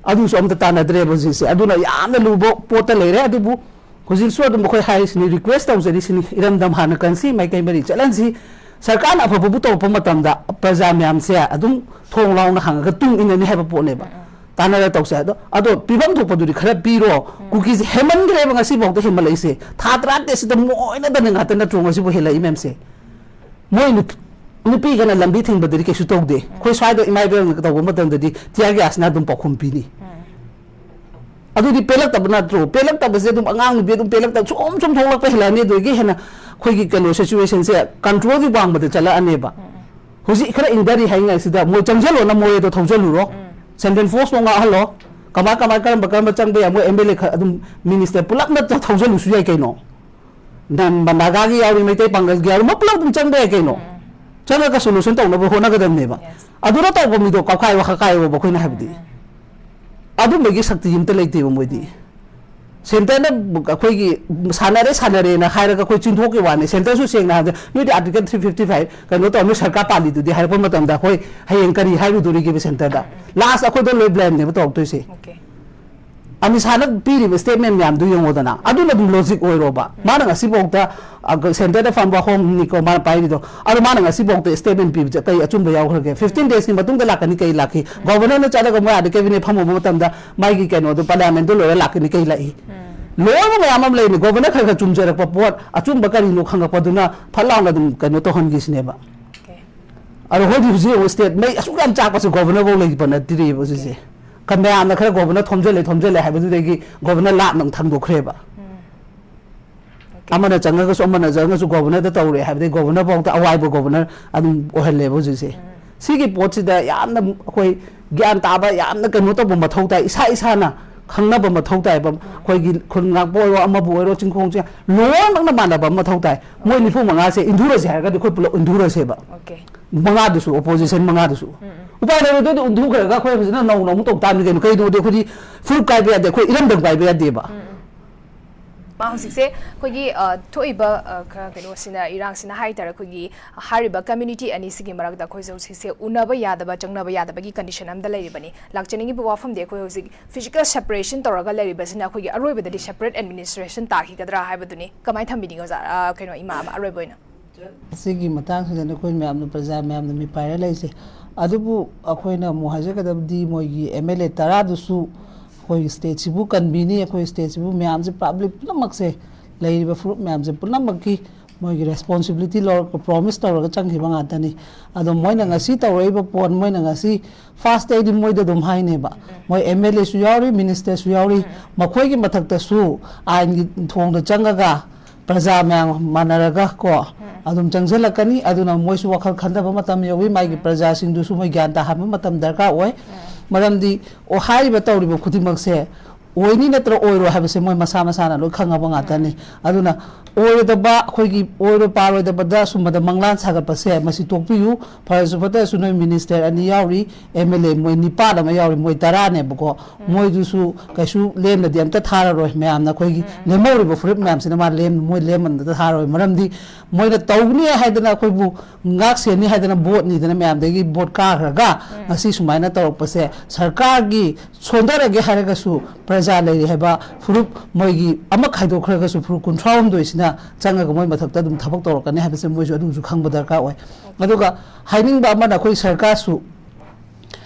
ꯑꯗꯨꯁꯨ ꯑꯝꯇ ꯇꯥꯟꯅꯗ꯭ꯔꯦꯕ ꯍꯧꯖꯤꯛꯁꯦ꯫ ꯑꯗꯨꯅ ꯌꯥꯝꯅ ꯂꯨꯕ ꯄꯣꯠꯇ ꯂꯩꯔꯦ꯫ ꯑꯗꯨꯕꯨ ꯍꯧꯖꯤꯛꯁꯨ ꯑꯗꯨꯝ ꯑꯩꯈꯣꯏ ꯍꯥꯏꯔꯤꯁꯤꯅꯤ, ꯔꯤꯀ꯭ꯋꯦꯁ ꯇꯧꯖꯔꯤꯁꯤꯅꯤ, ꯏꯔꯝꯗꯝ ꯍꯥꯟꯅ ꯀꯟꯁꯤ, ꯃꯥꯏꯀꯩ ꯃꯔꯤ ꯆꯠꯍꯟꯁꯤ꯫ ꯁꯔꯀꯥꯔꯅ ꯑꯐꯕꯕꯨ ꯇꯧꯔꯛꯄ ꯃꯇꯝꯗ ꯄ꯭ꯔꯖꯥ ꯃꯌꯥꯝꯁꯦ ꯑꯗꯨꯝ ꯊꯣꯡ ꯂꯥꯎꯅ ꯍꯥꯡꯉꯒ ꯇꯨꯡ ꯏꯟꯅꯅꯤ ꯍꯥꯏꯕ ꯄꯣꯠꯅꯦꯕ꯫ ꯇꯥꯟꯅꯔ ꯇꯧꯁꯦ꯫ ꯑꯗꯣ, ꯑꯗꯣ ꯄꯤꯐꯝ ꯊꯣꯛꯄꯗꯨꯗꯤ ꯈꯔ ꯄꯤꯔꯣ꯫ ꯀꯨꯀꯤꯁꯦ ꯍꯦꯟꯃꯟꯈ꯭ꯔꯦꯕ, ꯉꯁꯤꯐꯥꯎꯗ ꯍꯦꯟꯃꯜꯂꯛꯏꯁꯦ꯫ ꯊꯥ ꯇꯔꯥꯇꯔꯦꯠꯁꯤꯗ ꯃꯣꯏꯅꯗꯅ ꯉꯥꯛꯇ ꯅꯠꯇ꯭ꯔꯣ ꯉꯁꯤꯕꯨ ꯍꯦꯜꯂꯛꯏ ꯃꯌꯥꯝꯁꯦ? ꯃꯣꯏ ꯅꯨꯞ-, ꯅꯨꯄꯤꯒꯅ ꯂꯝꯕꯤ ꯊꯤꯡꯕꯗꯗꯤ ꯀꯩꯁꯨ ꯇꯧꯗꯦ꯫ ꯑꯩꯈꯣꯏ ꯁ꯭ꯋꯥꯏꯗ ꯏꯃꯥ ꯏꯕꯦꯜꯅ ꯇꯧꯕ ꯃꯇꯝꯗꯗꯤ ꯇꯤꯌꯥꯔ ꯒ꯭ꯌꯥꯁꯅ ꯑꯗꯨꯝ ꯄꯥꯎꯈꯨꯝ ꯄꯤꯅꯤ꯫ ꯑꯗꯨꯗꯤ ꯄꯦꯜꯂꯛꯇꯕ ꯅꯠꯇ꯭ꯔꯣ? ꯄꯦꯜꯂꯛꯇꯕꯁꯦ ꯑꯗꯨꯝ ꯑꯉꯥꯡ ꯅꯨꯄꯤ ꯑꯗꯨꯝ ꯄꯦꯜꯂꯛꯇꯕ ꯁꯨꯝ ꯁꯨꯝ ꯊꯣꯛꯂꯛꯄ ꯍꯦꯜꯂꯛꯑꯅꯤ꯫ ꯑꯗꯨꯗꯒꯤ ꯍꯦꯟꯅ ꯑꯩꯈꯣꯏꯒꯤ ꯀꯩꯅꯣ ꯁꯤꯆꯨꯋꯦꯁꯟꯁꯦ ꯀꯟꯇ꯭ꯔꯣꯜꯒꯤ ꯋꯥꯡꯃꯗ ꯆꯠꯂꯛꯑꯅꯦꯕ꯫ ꯍꯧꯖꯤꯛ ꯈꯔ ꯏꯪꯊꯔꯤ ꯍꯥꯏꯉꯥꯏꯁꯤꯗ ꯃꯣꯏ ꯆꯪꯁꯤꯜꯂꯣꯅ ꯃꯣꯔꯦꯗꯣ ꯊꯧꯖꯜꯂꯨꯔꯣ꯫ ꯁꯦꯟꯇ꯭ꯔꯦꯜ ꯐꯣꯔꯁꯇꯣ ꯉꯥꯛꯍꯜꯂꯣ꯫ ꯀꯃꯥꯏ, ꯀꯃꯥꯏ, ꯀꯔꯝꯕ, ꯀꯔꯝꯕ ꯆꯪꯕ ꯌꯥꯏ, ꯃꯣꯏ ꯑꯦꯝ ꯑꯦꯜ ꯑꯦ ꯈꯔ ꯑꯗꯨꯝ ꯃꯤꯅꯤꯁꯇꯔ ꯄꯨꯂꯞꯅ ꯊꯧꯖꯜꯂꯨꯁꯨ ꯌꯥꯏ ꯀꯩꯅꯣ꯫ ꯅꯝꯕ ꯅꯥꯒꯥꯒꯤ ꯌꯥꯎꯔꯤ, ꯃꯩꯇꯩ ꯄꯥꯡꯒꯜꯒꯤ ꯌꯥꯎꯔꯤ, ꯃꯣꯏ ꯄꯨꯂꯞ ꯑꯗꯨꯝ ꯆꯪꯕ ꯌꯥꯏ ꯀꯩꯅꯣ꯫ ꯎꯝ꯫ ꯆꯪꯉꯒ ꯁꯣꯂꯨꯁꯟ ꯇꯧꯅꯕ ꯍꯣꯠꯅꯒꯗꯕꯅꯦꯕ꯫ Yes꯫ ꯑꯗꯨꯅ ꯇꯧꯕ ꯃꯤꯗꯣ ꯀꯥꯎꯈꯥꯏꯕ ꯈꯀꯥꯏꯕ ꯑꯩꯈꯣꯏꯅ ꯍꯥꯏꯕꯗꯤ꯫ ꯎꯝ꯫ ꯑꯗꯨꯝꯕꯒꯤ ꯁꯛꯇꯤ ꯑꯝꯇ ꯂꯩꯇꯦꯕ ꯃꯣꯏꯗꯤ꯫ ꯎꯝ꯫ ꯁꯦꯟꯇꯔꯅ ꯑꯩꯈꯣꯏꯒꯤ ꯁꯥꯟꯅꯔꯦ, ꯁꯥꯟꯅꯔꯦꯅ ꯍꯥꯏꯔꯒ ꯑꯩꯈꯣꯏ ꯆꯤꯟꯊꯣꯛꯀꯤ ꯋꯥꯅꯤ꯫ ꯁꯦꯟꯇꯔꯁꯨ ꯁꯦꯡꯅ ꯍꯥꯏꯔꯕꯗ ꯅꯣꯏꯗꯤ ꯑꯥꯔꯇꯤꯀꯜ ꯊ꯭ꯔꯤ ꯐꯤꯐꯇꯤ ꯐꯥꯏꯚ ꯀꯩꯅꯣ ꯇꯧꯔ ꯅꯣꯏ ꯁꯔꯀꯥꯔ ꯄꯥꯜꯂꯤꯗꯨꯗꯤ ꯍꯥꯏꯔꯛꯄ ꯃꯇꯝꯗ ꯑꯩꯈꯣꯏ ꯍꯌꯦꯡ ꯀꯔꯤ ꯍꯥꯏꯔꯨꯗꯣꯔꯤꯒꯦꯕ ꯁꯦꯟꯇꯔꯗ? ꯎꯝ, ꯎꯝ꯫ ꯂꯥꯁ ꯑꯩꯈꯣꯏꯗ ꯂꯣꯏ ꯕ꯭ꯂꯦꯝꯅꯦꯕ ꯇꯧꯔꯛꯇꯣꯏꯁꯦ꯫ ꯑꯣꯀꯦ꯫ ꯑꯃꯤꯠ ꯁꯥꯍꯅ ꯄꯤꯔꯤꯕ ꯁ꯭ꯇꯦꯠꯃꯦꯟ ꯃꯌꯥꯝꯗꯨ ꯌꯦꯡꯉꯣꯗꯅ, ꯑꯗꯨꯅ ꯑꯗꯨꯝ ꯂꯣꯖꯤꯛ ꯑꯣꯏꯔꯣꯕ꯫ ꯃꯥꯅ ꯉꯁꯤꯐꯥꯎꯗ, ꯑ, ꯁꯦꯟꯇꯔꯗ ꯐꯝꯕ ꯍꯣꯝꯅꯤꯀꯣ ꯃꯥꯅ ꯄꯥꯏꯔꯤꯗꯣ, ꯑꯗꯣ ꯃꯥꯅ ꯉꯁꯤꯐꯥꯎꯗ ꯁ꯭ꯇꯦꯠꯃꯦꯟ ꯄꯤꯕꯁꯦ ꯀꯩ ꯑꯆꯨꯝꯕ ꯌꯥꯎꯈ꯭ꯔꯒꯦ? ꯐꯤꯐꯇꯤꯟ ꯗꯦꯖꯀꯤ ꯃꯇꯨꯡꯗ ꯂꯥꯛꯀꯅꯤ, ꯀꯩ ꯂꯥꯛꯈꯤ? ꯒꯣꯕꯔꯅꯔꯅ ꯆꯠꯂꯒ ꯃꯣꯏ ꯑꯥꯗ ꯀꯦꯕꯤꯅꯦꯠ ꯐꯝꯃꯨꯕ ꯃꯇꯝꯗ ꯃꯥꯒꯤ ꯀꯩꯅꯣꯗꯣ, ꯄꯥꯔꯂꯤꯌꯥꯃꯦꯟꯗꯣ ꯂꯣꯏꯔ ꯂꯥꯛꯀꯅꯤ, ꯀꯩ ꯂꯥꯛꯏ? ꯎꯝ꯫ ꯂꯣꯏꯅ ꯃꯌꯥꯝ ꯑꯃ ꯂꯩꯔꯤ꯫ ꯒꯣꯕꯔꯅꯔ ꯈꯔ ꯈꯔ ꯆꯨꯝꯖꯔꯛꯄ ꯄꯣꯠ, ꯑꯆꯨꯝꯕ ꯀꯔꯤꯅꯣ ꯈꯪꯉꯛꯄꯗꯨꯅ ꯐꯠ ꯂꯥꯎꯅ ꯑꯗꯨꯝ ꯀꯩꯅꯣ ꯇꯧꯍꯟꯈꯤꯁꯤꯅꯦꯕ꯫ ꯑꯗꯣ ꯍꯧꯖꯤꯛ ꯍꯧꯖꯤꯛ ꯌꯦꯡꯉꯨ, ꯁ꯭ꯇꯦꯠ ꯃꯩ ꯑꯁꯨꯛ ꯌꯥꯝ ꯆꯥꯛꯄꯁꯦ ꯒꯣꯕꯔꯅꯔ ꯐꯥꯎ ꯂꯩꯕ ꯅꯠꯇ꯭ꯔꯤꯕ ꯍꯧꯖꯤꯛꯁꯦ꯫ ꯀ-, ꯃꯌꯥꯝꯅ ꯈꯔ ꯒꯣꯕꯔꯅꯔ ꯊꯣꯝꯖꯜꯂꯦ, ꯊꯣꯝꯖꯜꯂꯦ ꯍꯥꯏꯕꯗꯨꯗꯒꯤ ꯒꯣꯕꯔꯅꯔ ꯂꯥꯞꯅ ꯑꯃꯨꯛ ꯊꯥꯡꯗꯣꯛꯈ꯭ꯔꯦꯕ꯫ ꯑꯃꯅ ꯆꯪꯉꯒꯁꯨ, ꯑꯃꯅ ꯆꯪꯉꯒꯁꯨ ꯒꯣꯕꯔꯅꯔꯗ ꯇꯧꯔꯦ ꯍꯥꯏꯕꯗꯒꯤ ꯒꯣꯕꯔꯅꯔ ꯐꯥꯎꯗ ꯑꯋꯥꯏꯕ ꯒꯣꯕꯔꯅꯔ ꯑꯗꯨꯝ ꯑꯣꯏꯍꯜꯂꯦꯕ ꯍꯧꯖꯤꯛꯁꯦ꯫ ꯁꯤꯒꯤ ꯄꯣꯠꯁꯤꯗ ꯌꯥꯝꯅ ꯑꯩꯈꯣꯏ ꯒ꯭ꯌꯥꯟ ꯇꯥꯕ, ꯌꯥꯝꯅ ꯀꯩꯅꯣ ꯇꯧꯕ ꯃꯊꯧ ꯇꯥꯏ꯫ ꯏꯁꯥ ꯏꯁꯥꯅ ꯈꯪꯅꯕ ꯃꯊꯧ ꯇꯥꯏꯕ꯫ ꯑꯩꯈꯣꯏꯒꯤ ꯈꯨꯟ ꯉꯥꯛꯄ ꯑꯣꯏꯔꯣ, ꯑꯃꯕꯨ ꯑꯣꯏꯔꯣ, ꯆꯤꯡꯈꯣꯡ ꯆꯤꯡ ꯂꯣꯏꯅꯃꯛꯅ ꯃꯥꯟꯅꯕ ꯑꯃ ꯃꯊꯧ ꯇꯥꯏ꯫ ꯃꯣꯏ ꯅꯤꯐꯨ ꯃꯉꯥꯁꯦ ꯏꯟꯊꯨꯔꯁꯦ ꯍꯥꯏꯔꯒꯗꯤ ꯑꯩꯈꯣꯏ ꯄꯨꯂꯞ ꯏꯟꯊꯨꯔꯁꯦꯕ꯫ ꯃꯉꯥꯗꯨꯁꯨ, ꯑꯣꯄꯣꯖꯤꯁꯟ ꯃꯉꯥꯗꯨꯁꯨ꯫ ꯎꯄꯥꯏ ꯂꯩꯔꯣꯏꯗꯣꯏꯗꯤ ꯏꯟꯊꯨꯈ꯭ꯔꯒ ꯑꯩꯈꯣꯏ ꯍꯧꯖꯤꯛꯅ ꯅꯧꯅ ꯑꯃꯨꯛ ꯇꯧ ꯇꯥꯕꯅꯤ ꯀꯩꯅꯣ꯫ ꯀꯩꯒꯤꯅꯣꯗꯤ ꯑꯩꯈꯣꯏꯗꯤ ꯐꯨꯔꯨꯞ ꯀꯥꯏꯕ ꯌꯥꯗꯦ, ꯑꯩꯈꯣꯏ ꯏꯔꯝꯗꯝ ꯀꯥꯏꯕ ꯌꯥꯗꯦꯕ꯫ ꯃꯥ ꯍꯧꯖꯤꯛꯁꯦ ꯑꯩꯈꯣꯏꯒꯤ, ꯑ, ꯊꯣꯛꯏꯕ, ꯑ, ꯈꯔ ꯀꯩꯅꯣꯁꯤꯅ, ꯏꯔꯥꯡꯁꯤꯅ ꯍꯥꯏꯇꯥꯔꯦ, ꯑꯩꯈꯣꯏꯒꯤ ꯍꯥꯏꯔꯤꯕ ꯀꯝꯃ꯭ꯌꯨꯅꯤꯇꯤ ꯑꯅꯤꯁꯤꯒꯤ ꯃꯔꯛꯇ ꯑꯩꯈꯣꯏꯁꯦ ꯍꯧꯖꯤꯛꯁꯦ ꯎꯅꯕ ꯌꯥꯗꯕ, ꯆꯪꯅꯕ ꯌꯥꯗꯕꯒꯤ ꯀꯟꯗꯤꯁꯟ ꯑꯃꯗ ꯂꯩꯔꯤꯕꯅꯤ꯫ ꯂꯥꯛꯆꯅꯤꯡꯉꯤꯕ ꯋꯥꯐꯝꯗꯤ ꯑꯩꯈꯣꯏ ꯍꯧꯖꯤꯛ ꯐꯤꯖꯤꯀꯦꯜ ꯁꯦꯄꯔꯦꯁꯟ ꯇꯧꯔꯒ ꯂꯩꯔꯤꯕꯁꯤꯅ ꯑꯩꯈꯣꯏꯒꯤ ꯑꯔꯣꯏꯕꯗꯗꯤ ꯁꯦꯄꯔꯦꯠ ꯑꯦꯗꯃꯤꯅꯤꯁꯇ꯭ꯔꯦꯁꯟ ꯇꯥꯈꯤꯒꯗ꯭ꯔꯥ ꯍꯥꯏꯕꯗꯨꯅꯤ꯫ ꯀꯃꯥꯏꯅ ꯊꯝꯕꯤꯅꯤꯡꯉꯤ ꯑꯣꯖꯥ, ꯑ, ꯀꯩꯅꯣ ꯏꯃꯥ ꯑꯃ ꯑꯔꯣꯏꯕ ꯑꯣꯏꯅ? ꯁꯤꯒꯤ ꯃꯇꯥꯡꯁꯤꯗꯅ ꯑꯩꯈꯣꯏ ꯃꯌꯥꯝꯅ, ꯄ꯭ꯔꯖꯥ ꯃꯌꯥꯝꯅ ꯃꯤꯄꯥꯏꯔ ꯂꯩꯁꯦ꯫ ꯑꯗꯨꯕꯨ ꯑꯩꯈꯣꯏꯅ ꯑꯃꯨꯛ ꯍꯥꯏꯖꯒꯗꯕꯗꯤ ꯃꯣꯏꯒꯤ ꯑꯦꯝ ꯑꯦꯜ ꯑꯦ ꯇꯔꯥꯗꯨꯁꯨ ꯑꯩꯈꯣꯏꯒꯤ ꯁ꯭ꯇꯦꯠꯁꯤꯕꯨ ꯀꯟꯕꯤꯅꯤ, ꯑꯩꯈꯣꯏ ꯁ꯭ꯇꯦꯠꯁꯤꯕꯨ ꯃꯌꯥꯝꯁꯦ, ꯄꯕ꯭ꯂꯤꯛ ꯄꯨꯝꯅꯃꯛꯁꯦ, ꯂꯩꯔꯤꯕ ꯐꯨꯔꯨꯞ ꯃꯌꯥꯝꯁꯦ ꯄꯨꯝꯅꯃꯛꯀꯤ ꯃꯣꯏꯒꯤ ꯔꯦꯁꯄꯣꯟꯁꯤꯕꯤꯂꯤꯇꯤ ꯂꯧꯔꯒ, ꯄ꯭ꯔꯣꯃꯤꯁ ꯇꯧꯔꯒ ꯆꯪꯈꯤꯕ ꯉꯥꯛꯇꯅꯤ꯫ ꯑꯗꯣ ꯃꯣꯏꯅ ꯉꯁꯤ ꯇꯧꯔꯛꯏꯕ ꯄꯣꯠ, ꯃꯣꯏꯅ ꯉꯁꯤ ꯐꯥꯔꯁ ꯗꯦꯗꯤ ꯃꯣꯏꯗ ꯑꯗꯨꯝ ꯍꯥꯏꯅꯦꯕ, ꯃꯣꯏ ꯑꯦꯝ ꯑꯦꯜ ꯑꯦꯁꯨ ꯌꯥꯎꯔꯤ, ꯃꯤꯅꯤꯁꯇꯔꯁꯨ ꯌꯥꯎꯔꯤ, ꯃꯈꯣꯏꯒꯤ ꯃꯊꯛꯇꯁꯨ ꯑꯥꯏꯟꯒꯤ ꯊꯣꯡꯗ ꯆꯪꯉꯒ ꯄ꯭ꯔꯖꯥ ꯃꯌꯥꯝ ꯃꯥꯟꯅꯔꯒ ꯀꯣ, ꯑꯗꯨꯝ ꯆꯪꯁꯤꯜꯂꯛꯀꯅꯤ꯫ ꯑꯗꯨꯅ ꯃꯣꯏꯁꯨ ꯋꯥꯈꯜ ꯈꯟꯊꯕ ꯃꯇꯝ ꯌꯧꯏ, ꯃꯥꯒꯤ ꯄ꯭ꯔꯖꯥꯁꯤꯡꯗꯨꯁꯨ ꯃꯣꯏ ꯒ꯭ꯌꯥꯟ ꯇꯥꯍꯟꯕ ꯃꯇꯝ ꯗꯔꯀꯥꯔ ꯑꯣꯏ꯫ ꯃꯔꯝꯗꯤ, ꯑꯣ, ꯍꯥꯏꯔꯤꯕ ꯇꯧꯔꯤꯕ ꯈꯨꯗꯤꯡꯃꯛꯁꯦ ꯑꯣꯏꯅꯤ ꯅꯠꯇ꯭ꯔ ꯑꯣꯏꯔꯣꯏ ꯍꯥꯏꯕꯁꯦ ꯃꯣꯏ ꯃꯁꯥ ꯃꯁꯥꯅ ꯂꯣꯏ ꯈꯪꯉꯕ ꯉꯥꯛꯇꯅꯤ꯫ ꯑꯗꯨꯅ ꯑꯣꯏꯔꯣꯏꯗꯕ, ꯑꯩꯈꯣꯏꯒꯤ ꯑꯣꯏꯔꯣꯏ ꯄꯥꯔꯣꯏꯗꯕꯗ ꯁꯨꯝꯕꯗ ꯃꯪꯂꯥꯟ ꯁꯥꯒꯠꯄꯁꯦ ꯃꯁꯤ ꯇꯣꯛꯄꯤꯌꯨ꯫ ꯐꯔꯁꯨ ꯐꯠꯇ꯭ꯔꯁꯨ ꯅꯣꯏ ꯃꯤꯅꯤꯁꯇꯔ ꯑꯅꯤ ꯌꯥꯎꯔꯤ, ꯑꯦꯝ ꯑꯦꯜ ꯑꯦ ꯃꯣꯏ ꯅꯤꯄꯥꯟ ꯑꯃ ꯌꯥꯎꯔꯤ, ꯃꯣꯏ ꯇꯔꯥꯅꯦꯕꯀꯣ꯫ ꯃꯣꯏꯗꯨꯁꯨ ꯀꯩꯁꯨ ꯂꯦꯝꯅꯗꯤ ꯑꯝꯇ ꯊꯥꯔꯔꯣꯏ꯫ ꯃꯌꯥꯝꯅ ꯑꯩꯈꯣꯏꯒꯤ ꯂꯦꯝꯍꯧꯔꯤꯕ ꯐꯨꯔꯨꯞ ꯃꯌꯥꯝꯁꯤꯅ ꯃꯥ ꯂꯦꯝ-, ꯃꯣꯏ ꯂꯦꯝꯕ ꯑꯝꯇ ꯊꯥꯔꯔꯣꯏ꯫ ꯃꯔꯝꯗꯤ ꯃꯣꯏꯅ ꯇꯧꯅꯤ ꯍꯥꯏꯗꯅ ꯑꯩꯈꯣꯏꯕꯨ ꯉꯥꯛ ꯁꯦꯟꯅꯤ ꯍꯥꯏꯗꯅ ꯚꯣꯠ ꯅꯤꯗꯅ ꯃꯌꯥꯝꯗꯒꯤ ꯚꯣꯠ ꯀꯥꯈ꯭ꯔꯒ ꯉꯁꯤ ꯁꯨꯃꯥꯏꯅ ꯇꯧꯔꯛꯄꯁꯦ, ꯁꯔꯀꯥꯔꯒꯤ ꯁꯣꯟꯊꯔꯒꯦ ꯍꯥꯏꯔꯒꯁꯨ ꯄ꯭ꯔꯖꯥ ꯂꯩꯔꯤ ꯍꯥꯏꯕ ꯐꯨꯔꯨꯞ, ꯃꯣꯏꯒꯤ ꯑꯃ ꯈꯥꯏꯗꯣꯛꯈ꯭ꯔꯒꯁꯨ ꯐꯨꯔꯨꯞ ꯀꯨꯟꯊ꯭ꯔꯥ ꯍꯨꯝꯗꯣꯏꯁꯤꯅ ꯆꯪꯉꯒ ꯃꯣꯏ ꯃꯊꯛꯇ ꯑꯗꯨꯝ ꯊꯕꯛ ꯇꯧꯔꯛꯀꯅꯤ ꯍꯥꯏꯕꯁꯦ ꯃꯣꯏꯁꯨ ꯑꯗꯨꯁꯨ ꯈꯪꯕ ꯗꯔꯀꯥꯔ ꯑꯣꯏ꯫ ꯑꯗꯨꯒ ꯍꯥꯏꯅꯤꯡꯕ ꯑꯃꯅ ꯑꯩꯈꯣꯏ ꯁꯔꯀꯥꯔꯁꯨ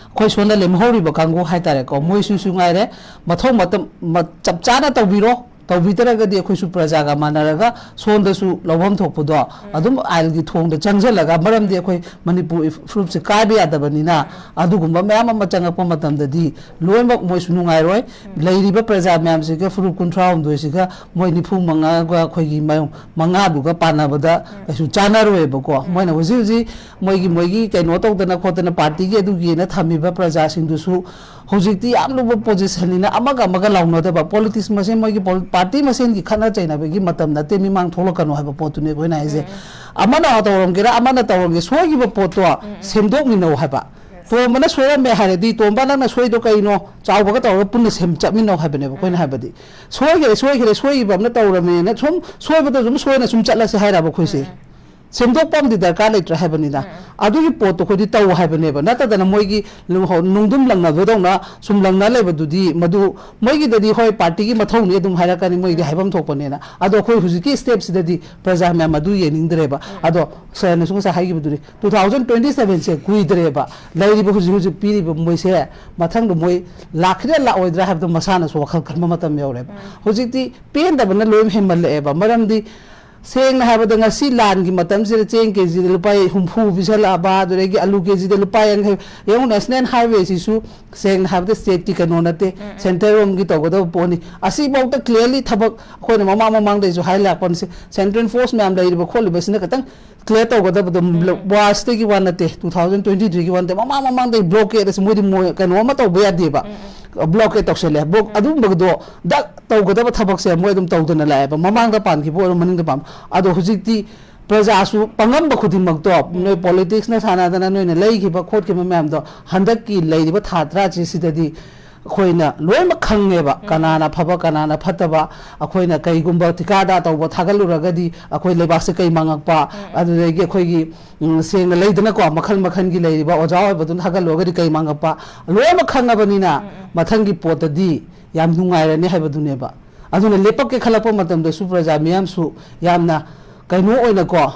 ꯑꯩꯈꯣꯏ ꯁꯣꯝꯗ ꯂꯦꯝꯍꯧꯔꯤꯕ ꯀꯥꯡꯕꯨ ꯍꯥꯏꯇꯥꯔꯦꯀꯣ, ꯃꯣꯏꯁꯨꯁꯨ ꯉꯥꯏꯔꯦ, ꯃꯊꯧ ꯃꯇꯝ ꯃ-, ꯆꯞ ꯆꯥꯅ ꯇꯧꯕꯤꯔꯣ꯫ ꯇꯧꯕꯤꯗ꯭ꯔꯒꯗꯤ ꯑꯩꯈꯣꯏꯁꯨ ꯄ꯭ꯔꯖꯥꯒ ꯃꯥꯟꯅꯔꯒ ꯁꯣꯝꯗꯁꯨ ꯂꯧꯐꯝ ꯊꯣꯛꯄꯗꯣ ꯑꯗꯨꯝ ꯑꯥꯏꯟꯒꯤ ꯊꯣꯡꯗ ꯆꯪꯁꯤꯜꯂꯒ, ꯃꯔꯝꯗꯤ ꯑꯩꯈꯣꯏ ꯃꯅꯤꯄꯨꯔ ꯐꯨꯔꯨꯞꯁꯦ ꯀꯥꯏꯕ ꯌꯥꯗꯕꯅꯤꯅ, ꯑꯗꯨꯒꯨꯝꯕ ꯃꯌꯥꯝ ꯑꯃ ꯆꯪꯉꯛꯄ ꯃꯇꯝꯗꯗꯤ ꯂꯣꯏꯅꯃꯛ ꯃꯣꯏꯁꯨ ꯅꯨꯡꯉꯥꯏꯔꯣꯏ꯫ ꯂꯩꯔꯤꯕ ꯄ꯭ꯔꯖꯥ ꯃꯌꯥꯝꯁꯤꯒ, ꯐꯨꯔꯨꯞ ꯀꯨꯟꯊ꯭ꯔꯥ ꯍꯨꯝꯗꯣꯏꯁꯤꯒ ꯃꯣꯏ ꯅꯤꯐꯨ ꯃꯉꯥꯒ ꯑꯩꯈꯣꯏꯒꯤ ꯃ-, ꯃꯉꯥꯗꯨꯒ ꯄꯥꯟꯅꯕꯗ ꯀꯩꯁꯨ ꯆꯥꯟꯅꯔꯣꯏꯕꯀꯣ꯫ ꯃꯣꯏꯅ ꯍꯧꯖꯤꯛ ꯍꯧꯖꯤꯛ ꯃꯣꯏꯒꯤ, ꯃꯣꯏꯒꯤ ꯀꯩꯅꯣ ꯇꯧꯗꯅ ꯈꯣꯠꯇꯅ ꯄꯥꯔꯇꯤꯒꯤ ꯑꯗꯨꯒꯤꯅ ꯊꯝꯃꯤꯕ ꯄ꯭ꯔꯖꯥꯁꯤꯡꯗꯨꯁꯨ ꯍꯧꯖꯤꯛꯇꯤ ꯌꯥꯝ ꯂꯨꯕ ꯄꯣꯖꯤꯁꯟꯅꯤꯅ, ꯑꯃꯒ ꯑꯃꯒ ꯂꯥꯎꯅꯗꯕ, ꯄꯣꯂꯤꯇꯤꯛꯁ ꯃꯁꯦꯟ, ꯃꯣꯏꯒꯤ ꯄꯣꯜ-, ꯄꯥꯔꯇꯤ ꯃꯁꯦꯟꯒꯤ ꯈꯠꯅ ꯆꯩꯅꯕꯒꯤ ꯃꯇꯝ ꯅꯠꯇꯦ, ꯃꯤꯃꯥꯡ ꯊꯣꯛꯂꯛꯀꯅꯨ ꯍꯥꯏꯕ ꯄꯣꯠꯇꯨꯅꯦ ꯑꯩꯈꯣꯏꯅ ꯍꯥꯏꯁꯦ꯫ ꯑꯃꯅ ꯇꯧꯔꯝꯒꯦꯔꯥ, ꯑꯃꯅ ꯇꯧꯔꯝꯒꯦ, ꯁꯣꯏꯈꯤꯕ ꯄꯣꯠꯇꯣ ꯁꯦꯝꯗꯣꯛꯃꯤꯟꯅꯧ ꯍꯥꯏꯕ꯫ ꯇꯣꯝꯕꯅ ꯁꯣꯏꯔꯝꯃꯦ ꯍꯥꯏꯔꯗꯤ, "ꯇꯣꯝꯕ, ꯅꯪꯅ ꯁꯣꯏꯗꯣ ꯀꯩꯅꯣ?" ꯆꯥꯎꯕꯒ ꯇꯧꯔꯒ ꯄꯨꯟꯅ ꯁꯦꯝ-, ꯆꯠꯃꯤꯟꯅꯧ ꯍꯥꯏꯕꯅꯦꯕ ꯑꯩꯈꯣꯏꯅ ꯍꯥꯏꯕꯗꯤ꯫ "ꯁꯣꯏꯈ꯭ꯔꯦ, ꯁꯣꯏꯈ꯭ꯔꯦ, ꯁꯣꯏꯈꯤꯕ ꯑꯃꯅ ꯇꯧꯔꯝꯃꯦꯅ ꯁꯨꯝ ꯁꯣꯏꯕꯗ ꯑꯗꯨꯝ ꯁꯣꯏꯅ ꯁꯨꯝ ꯆꯠꯂꯁꯦ" ꯍꯥꯏꯔꯕ ꯑꯩꯈꯣꯏꯁꯦ꯫ ꯁꯦꯝꯗꯣꯛꯄ ꯑꯃꯗꯤ ꯗꯔꯀꯥꯔ ꯂꯩꯇ꯭ꯔꯥ ꯍꯥꯏꯕꯅꯤꯗ꯫ ꯑꯗꯨꯒꯤ ꯄꯣꯠꯇꯣ ꯑꯩꯈꯣꯏꯗꯤ ꯇꯧ ꯍꯥꯏꯕꯅꯦꯕ꯫ ꯅꯠꯇꯗꯅ ꯃꯣꯏꯒꯤ ꯂꯨꯍꯣ-, ꯅꯨꯡꯗꯨꯝ ꯂꯪꯅꯕꯗꯧꯅ ꯁꯨꯝ ꯂꯪꯅ ꯂꯩꯕꯗꯨꯗꯤ, ꯃꯗꯨ ꯃꯣꯏꯒꯤꯗꯗꯤ ꯍꯣꯏ ꯄꯥꯔꯇꯤꯒꯤ ꯃꯊꯧꯅꯤ ꯑꯗꯨꯝ ꯍꯥꯏꯔꯛꯀꯅꯤ, ꯃꯣꯏꯒꯤꯗꯤ ꯍꯥꯏꯐꯝ ꯊꯣꯛꯄꯅꯦꯅ꯫ ꯑꯗꯣ ꯑꯩꯈꯣꯏ ꯍꯧꯖꯤꯛꯀꯤ ꯁ꯭ꯇꯦꯞꯁꯤꯗꯗꯤ ꯄ꯭ꯔꯖꯥ ꯃꯌꯥꯝ ꯑꯗꯨ ꯌꯦꯡꯅꯤꯡꯗ꯭ꯔꯦꯕ꯫ ꯑꯗꯣ ꯁꯔꯅꯁꯨ ꯉꯁꯥꯏ ꯍꯥꯏꯈꯤꯕꯗꯨꯅꯤ, ꯇꯨ ꯊꯥꯎꯖꯟ ꯇ꯭ꯋꯦꯟꯇꯤ ꯁꯚꯦꯟꯁꯦ ꯀꯨꯏꯗ꯭ꯔꯦꯕ꯫ ꯂꯩꯔꯤꯕ ꯍꯧꯖꯤꯛ ꯍꯧꯖꯤꯛ ꯄꯤꯔꯤꯕ ꯃꯣꯏꯁꯦ ꯃꯊꯪꯗ ꯃꯣꯏ ꯂꯥꯛꯈꯤꯗ꯭ꯔꯥ ꯂꯥꯛꯑꯣꯏꯗ꯭ꯔꯥ ꯍꯥꯏꯕꯗꯣ ꯃꯁꯥꯅꯁꯨ ꯋꯥꯈꯜ ꯈꯟꯕ ꯃꯇꯝ ꯌꯧꯔꯦꯕ꯫ ꯍꯧꯖꯤꯛꯇꯤ ꯄꯦꯟꯗꯕꯅ ꯂꯣꯏ ꯍꯦꯟꯃꯜꯂꯛꯑꯦꯕ꯫ ꯃꯔꯝꯗꯤ ꯁꯦꯡꯅ ꯍꯥꯏꯕꯗ, ꯉꯁꯤ ꯂꯥꯟꯒꯤ ꯃꯇꯝꯁꯤꯗ ꯆꯦꯡ ꯀꯦꯖꯤꯗ ꯂꯨꯄꯥ ꯍꯨꯝꯐꯨ ꯄꯤꯁꯜꯂꯛꯑꯕ, ꯑꯗꯨꯗꯒꯤ ꯑꯂꯨ ꯀꯦꯖꯤꯗ ꯂꯨꯄꯥ ꯌꯥꯡꯈꯩ꯫ ꯌꯦꯡꯉꯨ, ꯅꯦꯁꯅꯦꯜ ꯍꯥꯏꯋꯦꯁꯤꯁꯨ ꯁꯦꯡꯅ ꯍꯥꯏꯕꯗ ꯁ꯭ꯇꯦꯠꯀꯤ ꯀꯩꯅꯣ ꯅꯠꯇꯦ, ꯁꯦꯟꯇꯔ ꯔꯣꯝꯒꯤ ꯇꯧꯒꯗꯕ ꯄꯣꯠꯅꯤ꯫ ꯑꯁꯤꯐꯥꯎꯗ ꯀ꯭ꯂꯤꯌꯥꯔꯂꯤ ꯊꯕꯛ ꯑꯩꯈꯣꯏꯅ ꯃꯃꯥꯡ ꯃꯃꯥꯡꯗꯩꯁꯨ ꯍꯥꯏ ꯂꯥꯛꯄꯅꯤ, ꯁꯦꯟꯇ꯭ꯔꯦꯜ ꯐꯣꯔꯁ ꯃꯌꯥꯝ ꯂꯩꯔꯤꯕ ꯈꯣꯠꯂꯤꯕꯁꯤꯅ ꯈꯤꯇꯪ ꯀ꯭ꯂꯤꯌꯥꯔ ꯇꯧꯒꯗꯕꯗꯣ꯫ ꯋꯥꯔꯁꯇꯒꯤ ꯋꯥ ꯅꯠꯇꯦ, ꯇꯨ ꯊꯥꯎꯖꯟ ꯇ꯭ꯋꯦꯟꯇꯤ ꯊ꯭ꯔꯤꯒꯤ ꯋꯥ ꯅꯠꯇꯦ, ꯃꯃꯥꯡ ꯃꯃꯥꯡꯗꯩ ꯕ꯭ꯂꯣꯀꯦꯠ ꯑꯁꯤ ꯃꯣꯏꯗꯤ ꯃꯣꯏ ꯀꯩꯅꯣ ꯑꯃ ꯇꯧꯕ ꯌꯥꯗꯦꯕ꯫ ꯕ꯭ꯂꯣꯀꯦꯠ ꯇꯧꯁꯜꯂꯦ꯫ ꯕ꯭ꯂꯣꯛ-, ꯑꯗꯨꯝꯕꯗꯣ ꯗꯛ ꯇꯧꯒꯗꯕ ꯊꯕꯛꯁꯦ ꯃꯣꯏ ꯑꯗꯨꯝ ꯇꯧꯗꯅ ꯂꯥꯛꯑꯦꯕ, ꯃꯃꯥꯡꯗ ꯄꯥꯟꯈꯤꯕ ꯑꯣꯏꯔꯣ, ꯃꯅꯤꯡꯗ ꯄꯥꯟꯕ꯫ ꯑꯗꯣ ꯍꯧꯖꯤꯛꯇꯤ ꯄ꯭ꯔꯖꯥꯁꯨ ꯄꯪꯉꯝꯕ ꯈꯨꯗꯤꯡꯃꯛꯇꯣ, ꯅꯣꯏ ꯄꯣꯂꯤꯇꯤꯛꯁꯅ ꯁꯥꯟꯅꯗꯅ ꯅꯣꯏꯅ ꯂꯩꯈꯤꯕ ꯈꯣꯠꯈꯤꯕ ꯃꯌꯥꯝꯗꯣ, ꯍꯟꯗꯛꯀꯤ ꯂꯩꯔꯤꯕ ꯊꯥ ꯇꯔꯥꯁꯤꯁꯤꯗꯗꯤ ꯑꯩꯈꯣꯏꯅ ꯂꯣꯏꯅꯃꯛ ꯈꯪꯉꯦꯕ, ꯀꯅꯥꯅ ꯐꯕ, ꯀꯅꯥꯅ ꯐꯠꯇꯕ꯫ ꯑꯩꯈꯣꯏꯅ ꯀꯩꯒꯨꯝꯕ ꯊꯤꯀꯥꯗꯥ ꯇꯧꯕ ꯊꯥꯒꯠꯂꯨꯔꯒꯗꯤ ꯑꯩꯈꯣꯏ ꯂꯩꯕꯥꯛꯁꯦ ꯀꯩ ꯃꯥꯡꯉꯛꯄ, ꯑꯗꯨꯗꯒꯤ ꯑꯩꯈꯣꯏꯒꯤ, ꯎꯝ, ꯁꯦꯡꯅ ꯂꯩꯗꯅꯀꯣ, ꯃꯈꯜ ꯃꯈꯜꯒꯤ ꯂꯩꯔꯤꯕ ꯑꯣꯖꯥ ꯑꯣꯏꯕꯗꯨꯅ ꯊꯥꯒꯠꯂꯨꯔꯒꯗꯤ ꯀꯩ ꯃꯥꯡꯉꯛꯄ, ꯂꯣꯏꯅꯃꯛ ꯈꯪꯉꯕꯅꯤꯅ ꯃꯊꯪꯒꯤ ꯄꯣꯠꯇꯗꯤ ꯌꯥꯝ ꯅꯨꯡꯉꯥꯏꯔꯅꯤ ꯍꯥꯏꯕꯗꯨꯅꯦꯕ꯫ ꯑꯗꯨꯅ ꯂꯦꯞꯄꯛꯀꯦ ꯈꯜꯂꯛꯄ ꯃꯇꯝꯗꯁꯨ ꯄ꯭ꯔꯖꯥ ꯃꯤꯌꯥꯝꯁꯨ ꯌꯥꯝꯅ ꯀꯩꯅꯣ ꯑꯣꯏꯅꯀꯣ,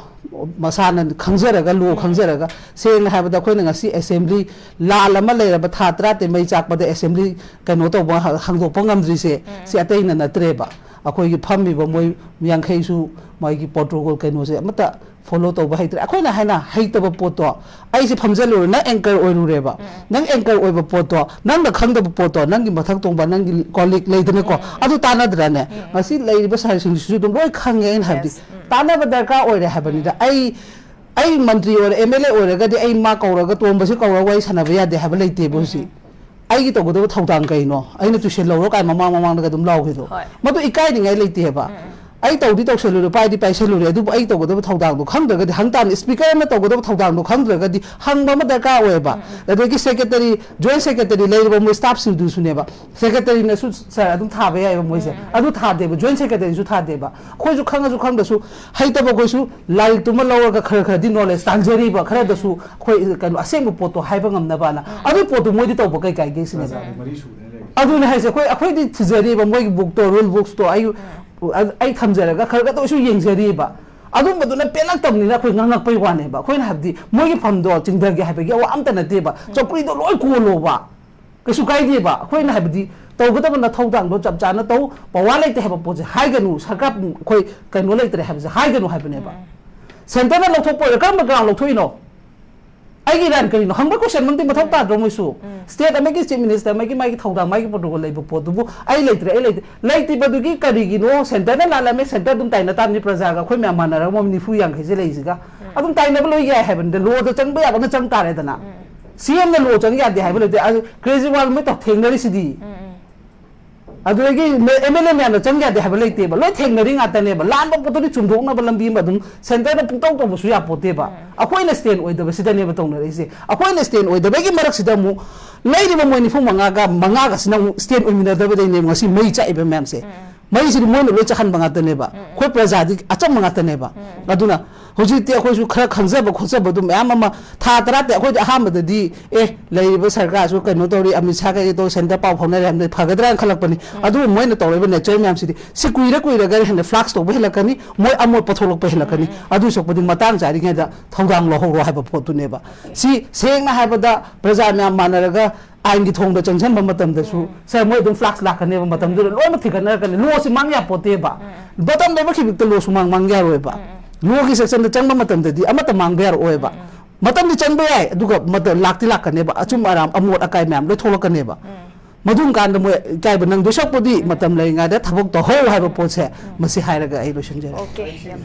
ꯃꯁꯥꯅ ꯈꯪꯖꯔꯒ, ꯂꯣ ꯈꯪꯖꯔꯒ, ꯁꯦꯡꯅ ꯍꯥꯏꯕꯗ ꯑꯩꯈꯣꯏꯅ ꯉꯁꯤ ꯑꯦꯁꯦꯝꯕ꯭ꯂꯤ ꯂꯥꯟ ꯑꯃ ꯂꯩꯔꯕ ꯊꯥ ꯇꯔꯥꯇꯔꯦꯠ ꯃꯩ ꯆꯥꯛꯄꯗ ꯑꯦꯁꯦꯝꯕ꯭ꯂꯤ ꯀꯩꯅꯣ ꯇꯧꯕ, ꯍ-, ꯍꯥꯡꯗꯣꯛꯄ ꯉꯝꯗ꯭ꯔꯤꯁꯦ, ꯁꯤ ꯑꯇꯩꯅ ꯅꯠꯇ꯭ꯔꯦꯕ꯫ ꯑꯩꯈꯣꯏꯒꯤ ꯐꯝꯃꯤꯕ ꯃꯣꯏ ꯌꯥꯡꯈꯩꯁꯨ ꯃꯣꯏꯒꯤ ꯄ꯭ꯔꯣꯇꯣꯀꯣꯜ ꯀꯩꯅꯣꯁꯦ ꯑꯃꯠꯇ ꯐꯣꯂꯣ ꯇꯧꯕ ꯍꯩꯇ꯭ꯔꯦ꯫ ꯑꯩꯈꯣꯏꯅ ꯍꯥꯏꯅ ꯍꯩꯇꯕ ꯄꯣꯠꯇꯣ, ꯑꯩꯁꯦ ꯐꯝꯖꯜꯂꯨꯔꯦ, ꯅꯪ ꯑꯦꯡꯀꯔ ꯑꯣꯏꯔꯨꯔꯦꯕ, ꯅꯪ ꯑꯦꯡꯀꯔ ꯑꯣꯏꯕ ꯄꯣꯠꯇꯣ, ꯅꯪꯅ ꯈꯪꯗꯕ ꯄꯣꯠꯇꯣ, ꯅꯪꯒꯤ ꯃꯊꯛ ꯊꯣꯡꯕ, ꯅꯪꯒꯤ ꯀꯣꯂꯤꯛ ꯂꯩꯗꯅꯀꯣ, ꯑꯗꯨ ꯇꯥꯟꯅꯗ꯭ꯔꯅꯦ? ꯉꯁꯤ ꯂꯩꯔꯤꯕ ꯁꯥꯔꯁꯤꯡꯁꯤꯁꯨ ꯑꯗꯨꯝ ꯂꯣꯏ ꯈꯪꯉꯦ꯫ ꯑꯩꯅ ꯍꯥꯏꯕꯗꯤ ꯇꯥꯟꯅꯕ ꯗꯔꯀꯥꯔ ꯑꯣꯏꯔꯦ ꯍꯥꯏꯕꯅꯤꯗ꯫ ꯑꯩ ꯑꯩ ꯃꯟꯇ꯭ꯔꯤ ꯑꯣꯏꯔ, ꯑꯦꯝ ꯑꯦꯜ ꯑꯦ ꯑꯣꯏꯔꯒꯗꯤ ꯑꯩ ꯃꯥ ꯀꯧꯔꯒ, ꯇꯣꯝꯕꯁꯤ ꯀꯧꯔꯒ ꯋꯥꯔꯤ ꯁꯥꯟꯅꯕ ꯌꯥꯗꯦ ꯍꯥꯏꯕ ꯂꯩꯇꯦꯕ ꯍꯧꯖꯤꯛ꯫ ꯑꯩꯒꯤ ꯇꯧꯒꯗꯕ ꯊꯧꯗꯥꯡ ꯀꯩꯅꯣ? ꯑꯩꯅ ꯇꯨꯏꯁꯟ ꯂꯧꯔꯣ ꯀꯥꯏ ꯃꯃꯥꯡ ꯃꯃꯥꯡꯗꯒ ꯑꯗꯨꯝ ꯂꯥꯎꯈꯤꯗꯣ꯫ ꯍꯣꯏ꯫ ꯃꯗꯨ ꯏꯀꯥꯏꯅꯤꯡꯉꯥꯏ ꯂꯩꯇꯦꯕ꯫ ꯑꯩ ꯇꯧꯗꯤ ꯇꯧꯁꯜꯂꯨꯔꯦ, ꯄꯥꯏꯗꯤ ꯄꯥꯏꯁꯜꯂꯨꯔꯦ, ꯑꯗꯨꯕꯨ ꯑꯩ ꯇꯧꯒꯗꯕ ꯊꯧꯗꯥꯡꯗꯣ ꯈꯪꯗ꯭ꯔꯒꯗꯤ, ꯍꯪ ꯇꯥꯕꯅꯤ꯫ ꯁ꯭ꯄꯤꯀꯔ ꯑꯃꯅ ꯇꯧꯒꯗꯕ ꯊꯧꯗꯥꯡꯗꯣ ꯈꯪꯗ꯭ꯔꯒꯗꯤ ꯍꯪꯕ ꯑꯃ ꯗꯔꯀꯥꯔ ꯑꯣꯏꯌꯦꯕ꯫ ꯑꯗꯒꯤ ꯁꯦꯀ꯭ꯔꯦꯇꯔꯤ, ꯖꯣꯏꯟ ꯁꯦꯀ꯭ꯔꯦꯇꯔꯤ ꯂꯩꯔꯤꯕ ꯃꯣꯏ ꯁ꯭ꯇꯥꯐꯁꯤꯡꯗꯨꯁꯨꯅꯦꯕ, ꯁꯦꯀ꯭ꯔꯦꯇꯔꯤꯅꯁꯨ "ꯁꯥꯔ, ꯑꯗꯨꯝ ꯊꯥꯕ ꯌꯥꯏꯑꯕ ꯃꯣꯏꯁꯦ"꯫ ꯑꯗꯨ ꯊꯥꯗꯦꯕ, ꯖꯣꯏꯟ ꯁꯦꯀ꯭ꯔꯦꯇꯔꯤꯁꯨ ꯊꯥꯗꯦꯕ꯫ ꯑꯩꯈꯣꯏꯁꯨ ꯈꯪꯉꯁꯨ ꯈꯪꯗꯁꯨ ꯍꯩꯇꯕ ꯑꯩꯈꯣꯏꯁꯨ ꯂꯥꯏꯔꯤꯛꯇꯨꯃ ꯂꯧꯔꯒ ꯈꯔ ꯈꯔꯗꯤ ꯅꯣꯂꯦꯖ ꯇꯥꯟꯖꯔꯤꯕ, ꯈꯔꯗꯁꯨ ꯑꯩꯈꯣꯏ ꯀꯩꯅꯣ ꯑꯁꯦꯡꯕ ꯄꯣꯠꯇꯣ ꯍꯥꯏꯕ ꯉꯝꯅꯕꯅ꯫ ꯑꯗꯨꯒꯤ ꯄꯣꯠꯇꯣ ꯃꯣꯏꯗꯤ ꯇꯧꯕ ꯀꯩ ꯀꯥꯏꯒꯦ ꯁꯤꯅꯦꯕ꯫ ꯄ꯭ꯔꯖꯥꯒꯤ ꯃꯔꯤ ꯁꯨꯗꯅ ꯂꯩꯔꯦ꯫ ꯑꯗꯨꯅꯦ ꯍꯥꯏꯁꯦ, ꯑꯩꯈꯣꯏ, ꯑꯩꯈꯣꯏꯗꯤ ꯊꯤꯖꯔꯤꯕ ꯃꯣꯏꯒꯤ ꯕꯨꯛꯇꯣ, ꯔꯨꯜ ꯕꯨꯛꯁꯇꯣ ꯑꯩ, ꯑꯩ ꯊꯝꯖꯔꯒ ꯈꯔ ꯈꯔꯗ ꯑꯣꯏꯁꯨ ꯌꯦꯡꯖꯔꯤꯕ꯫ ꯑꯗꯨꯝꯕꯗꯨꯅ ꯄꯦꯜꯂꯛꯇꯕꯅꯤꯅ ꯑꯩꯈꯣꯏ ꯉꯥꯡꯉꯛꯄꯩ ꯋꯥꯅꯦꯕ꯫ ꯑꯩꯈꯣꯏꯅ ꯍꯥꯏꯕꯗꯤ ꯃꯣꯏꯒꯤ ꯐꯝꯗꯣ ꯆꯤꯡꯊꯒꯦ ꯍꯥꯏꯕꯒꯤ ꯑꯋꯥ ꯑꯝꯇ ꯅꯠꯇꯦꯕ꯫ ꯆꯧꯀ꯭ꯔꯤꯗꯣ ꯂꯣꯏ ꯀꯣꯜꯂꯣꯕ꯫ ꯀꯩꯁꯨ ꯀꯥꯏꯗꯦꯕ꯫ ꯑꯩꯈꯣꯏꯅ ꯍꯥꯏꯕꯗꯤ ꯇꯧꯒꯗꯕ ꯅꯊꯧꯗꯥꯡꯗꯣ ꯆꯞ ꯆꯥꯅ ꯇꯧ, ꯄꯋꯥꯔ ꯂꯩꯇꯦ ꯍꯥꯏꯕ ꯄꯣꯠꯁꯦ ꯍꯥꯏꯒꯅꯨ, ꯁꯔꯀꯥꯔ ꯑꯩꯈꯣꯏ ꯀꯩꯅꯣ ꯂꯩꯇ꯭ꯔꯦ ꯍꯥꯏꯕꯁꯦ ꯍꯥꯏꯒꯅꯨ ꯍꯥꯏꯕꯅꯦꯕ꯫ ꯁꯦꯟꯇꯔꯅ ꯂꯧꯊꯣꯛꯄ ꯑꯣꯏꯔꯣ, ꯀꯔꯝꯕ ꯒ꯭ꯔꯥꯎꯟ ꯂꯧꯊꯣꯛꯏꯅꯣ? ꯑꯩꯒꯤ ꯔꯥꯏꯠ ꯀꯔꯤꯅꯣ ꯍꯪꯕ ꯀꯣꯏꯁꯟꯃꯛꯇꯤ ꯃꯊꯧ ꯇꯥꯗ꯭ꯔꯣ ꯃꯣꯏꯁꯨ? ꯁ꯭ꯇꯦꯠ ꯑꯃꯒꯤ ꯆꯤꯐ ꯃꯤꯅꯤꯁꯇꯔ ꯑꯃꯒꯤ ꯃꯥꯒꯤ ꯊꯧꯗꯥꯡ, ꯃꯥꯒꯤ ꯄ꯭ꯔꯣꯇꯣꯀꯣꯜ ꯂꯩꯕ ꯄꯣꯠꯇꯨꯕꯨ ꯑꯩ ꯂꯩꯇ꯭ꯔꯦ, ꯑꯩ ꯂꯩꯇ꯭ꯔꯦ, ꯂꯩꯇ꯭ꯔꯤꯕꯗꯨꯒꯤ ꯀꯔꯤꯒꯤꯅꯣ? ꯁꯦꯟꯇꯔꯅ ꯂꯥꯜꯂꯝꯃꯦ, ꯁꯦꯟꯇꯔ ꯑꯗꯨꯝ ꯇꯥꯏꯅ ꯇꯥꯕꯅꯤ, ꯄ꯭ꯔꯖꯥꯒ ꯑꯩꯈꯣꯏ ꯃꯌꯥꯝ ꯃꯥꯟꯅꯔꯒ ꯃꯣꯏ ꯅꯤꯐꯨ ꯌꯥꯡꯈꯩꯁꯦ ꯂꯩꯁꯤꯒ ꯑꯗꯨꯝ ꯇꯥꯏꯅꯕ ꯂꯣꯏ ꯌꯥꯏ ꯍꯥꯏꯕꯅꯤꯗ꯫ ꯂꯣꯗ ꯆꯪꯕ ꯌꯥꯕꯅ ꯆꯪ ꯇꯥꯔꯦꯗꯅ꯫ ꯁꯤ ꯑꯦꯝꯅ ꯂꯣ ꯆꯪ ꯌꯥꯗꯦ ꯍꯥꯏꯕ ꯂꯩꯇꯦ꯫ ꯑꯗꯨ ꯀꯦꯖꯔꯤꯋꯥꯜ ꯃꯣꯏ ꯇꯧ-, ꯊꯦꯡꯅꯔꯤꯁꯤꯗꯤ꯫ ꯑꯗꯨꯗꯒꯤ ꯑꯦꯝ ꯑꯦꯜ ꯑꯦ ꯃꯌꯥꯝꯅ ꯆꯪ ꯌꯥꯗꯦ ꯍꯥꯏꯕ ꯂꯩꯇꯦꯕ꯫ ꯂꯣꯏ ꯊꯦꯡꯅꯔꯤ ꯉꯥꯛꯇꯅꯦꯕ꯫ ꯂꯥꯟꯕ ꯄꯣꯠꯇꯨꯗꯤ ꯆꯨꯝꯊꯣꯛꯅꯕ ꯂꯝꯕꯤ ꯑꯃ ꯑꯗꯨꯝ ꯁꯦꯟꯇꯔꯅ ꯄꯨꯡꯇꯧ ꯇꯧꯕꯁꯨ ꯌꯥꯄꯣꯠꯇꯦꯕ꯫ ꯑꯩꯈꯣꯏꯅ ꯁ꯭ꯇꯦꯟ ꯑꯣꯏꯗꯕꯁꯤꯗꯅꯦꯕ ꯇꯧꯅꯔꯛꯏꯁꯦ꯫ ꯑꯩꯈꯣꯏꯅ ꯁ꯭ꯇꯦꯟ ꯑꯣꯏꯗꯕꯒꯤ ꯃꯔꯛꯁꯤꯗ ꯑꯃꯨꯛ ꯂꯩꯔꯤꯕ ꯃꯣꯏ ꯅꯤꯐꯨ ꯃꯉꯥꯒ ꯃꯉꯥꯒꯁꯤꯅ ꯑꯃꯨꯛ ꯁ꯭ꯇꯦꯟ ꯑꯣꯏꯃꯤꯟꯅꯗꯕꯗꯩꯅꯦꯕ ꯉꯁꯤ ꯃꯩ ꯆꯥꯛꯏꯕ ꯃꯌꯥꯝꯁꯦ꯫ ꯃꯩꯁꯤꯗꯤ ꯃꯣꯏꯅ ꯂꯣꯏ ꯆꯥꯍꯟꯕ ꯉꯥꯛꯇꯅꯦꯕ꯫ ꯑꯩꯈꯣꯏ ꯄ꯭ꯔꯖꯥꯗꯤ ꯑꯆꯝꯕ ꯉꯥꯛꯇꯅꯦꯕ꯫ ꯑꯗꯨꯅ ꯍꯧꯖꯤꯛꯇꯤ ꯑꯩꯈꯣꯏꯁꯨ ꯈꯔ ꯈꯪꯖꯕ ꯈꯣꯠꯆꯕꯗꯨ ꯃꯌꯥꯝ ꯑꯃ, ꯊꯥ ꯇꯔꯥ ꯇꯔꯦꯠ ꯑꯩꯈꯣꯏꯗꯤ ꯑꯍꯥꯟꯕꯗꯗꯤ, "ꯑꯦ, ꯂꯩꯔꯤꯕ ꯁꯔꯀꯥꯔꯁꯨ ꯀꯩꯅꯣ ꯇꯧꯔꯤ, ꯑꯃꯤꯠ ꯁꯥ ꯀꯩꯀꯩ ꯇꯧꯔꯤ, ꯁꯦꯟꯇꯔ ꯄꯥꯎ ꯐꯥꯎꯅꯔꯦ ꯍꯥꯏꯕꯗꯤ ꯐꯒꯗ꯭ꯔꯥ" ꯍꯥꯏꯅ ꯈꯜꯂꯛꯄꯅꯤ꯫ ꯑꯗꯨꯕꯨ ꯃꯣꯏꯅ ꯇꯧꯔꯛꯏꯕ ꯅꯦꯆꯔ ꯃꯌꯥꯝꯁꯤꯗꯤ ꯁꯤ ꯀꯨꯏꯔ ꯀꯨꯏꯔꯒ ꯍꯦꯟꯅ ꯐ꯭ꯂꯥꯛꯁ ꯇꯧꯕ ꯍꯦꯜꯂꯛꯀꯅꯤ, ꯃꯣꯏ ꯑꯃꯣꯠꯄ ꯊꯣꯛꯂꯛꯄ ꯍꯦꯜꯂꯛꯀꯅꯤ꯫ ꯑꯗꯨ ꯁꯣꯛꯄꯗꯤ ꯃꯇꯥꯡ ꯆꯥꯔꯤꯉꯩꯗ ꯊꯧꯗꯥꯡ ꯂꯧꯍꯧꯔꯣ ꯍꯥꯏꯕ ꯄꯣꯠꯇꯨꯅꯦꯕ꯫ ꯁꯤ ꯁꯦꯡꯅ ꯍꯥꯏꯕꯗ ꯄ꯭ꯔꯖꯥ ꯃꯌꯥꯝ ꯃꯥꯟꯅꯔꯒ ꯑꯥꯏꯟꯒꯤ ꯊꯣꯡꯗ ꯆꯪꯁꯤꯟꯕ ꯃꯇꯝꯗꯁꯨ, ꯁꯥꯔ, ꯃꯣꯏ ꯑꯗꯨꯝ ꯐ꯭ꯂꯥꯛꯁ ꯂꯥꯛꯀꯅꯦꯕ, ꯃꯇꯝꯗꯨꯗ ꯂꯣꯏꯅꯃꯛ ꯊꯤꯒꯠꯅꯔꯛꯀꯅꯤ꯫ ꯂꯣꯁꯤ ꯃꯥꯡ ꯌꯥꯄꯣꯠꯇꯦꯕ꯫ ꯕꯇꯟ ꯂꯩꯕ ꯈꯤꯕꯤꯛꯇ ꯂꯣꯁꯨ ꯃꯥꯡ ꯃꯥꯡ ꯌꯥꯔꯣꯏꯕ꯫ ꯂꯣꯒꯤ ꯁꯦꯛꯁꯟꯗ ꯆꯪꯕ ꯃꯇꯝꯗꯗꯤ ꯑꯃꯠꯇ ꯃꯥꯡꯕ ꯌꯥꯔꯛꯑꯣꯏꯕ꯫ ꯃꯇꯝꯗꯤ ꯆꯪꯕ ꯌꯥꯏ, ꯑꯗꯨꯒ ꯃꯇꯝ ꯂꯥꯛꯇꯤ ꯂꯥꯛꯀꯅꯦꯕ, ꯑꯆꯨꯝ ꯑꯔꯥꯟ, ꯑꯃꯣꯠ ꯑꯀꯥꯏ ꯃꯌꯥꯝ ꯂꯣꯏ ꯊꯣꯛꯂꯛꯀꯅꯦꯕ꯫ ꯃꯗꯨꯝ ꯀꯥꯟꯗ ꯃꯣꯏ ꯏꯀꯥꯏꯕ ꯅꯪꯗꯣꯏ ꯁꯔꯨꯛꯄꯨꯗꯤ ꯃꯇꯝ ꯂꯩꯔꯤꯉꯩꯗ ꯊꯕꯛ ꯇꯧꯍꯧ ꯍꯥꯏꯕ ꯄꯣꯠꯁꯦ, ꯃꯁꯤ ꯍꯥꯏꯔꯒ ꯑꯩ ꯂꯣꯏꯁꯤꯟꯖꯔꯦ꯫ ꯑꯣꯀꯦ, ꯌꯥꯝ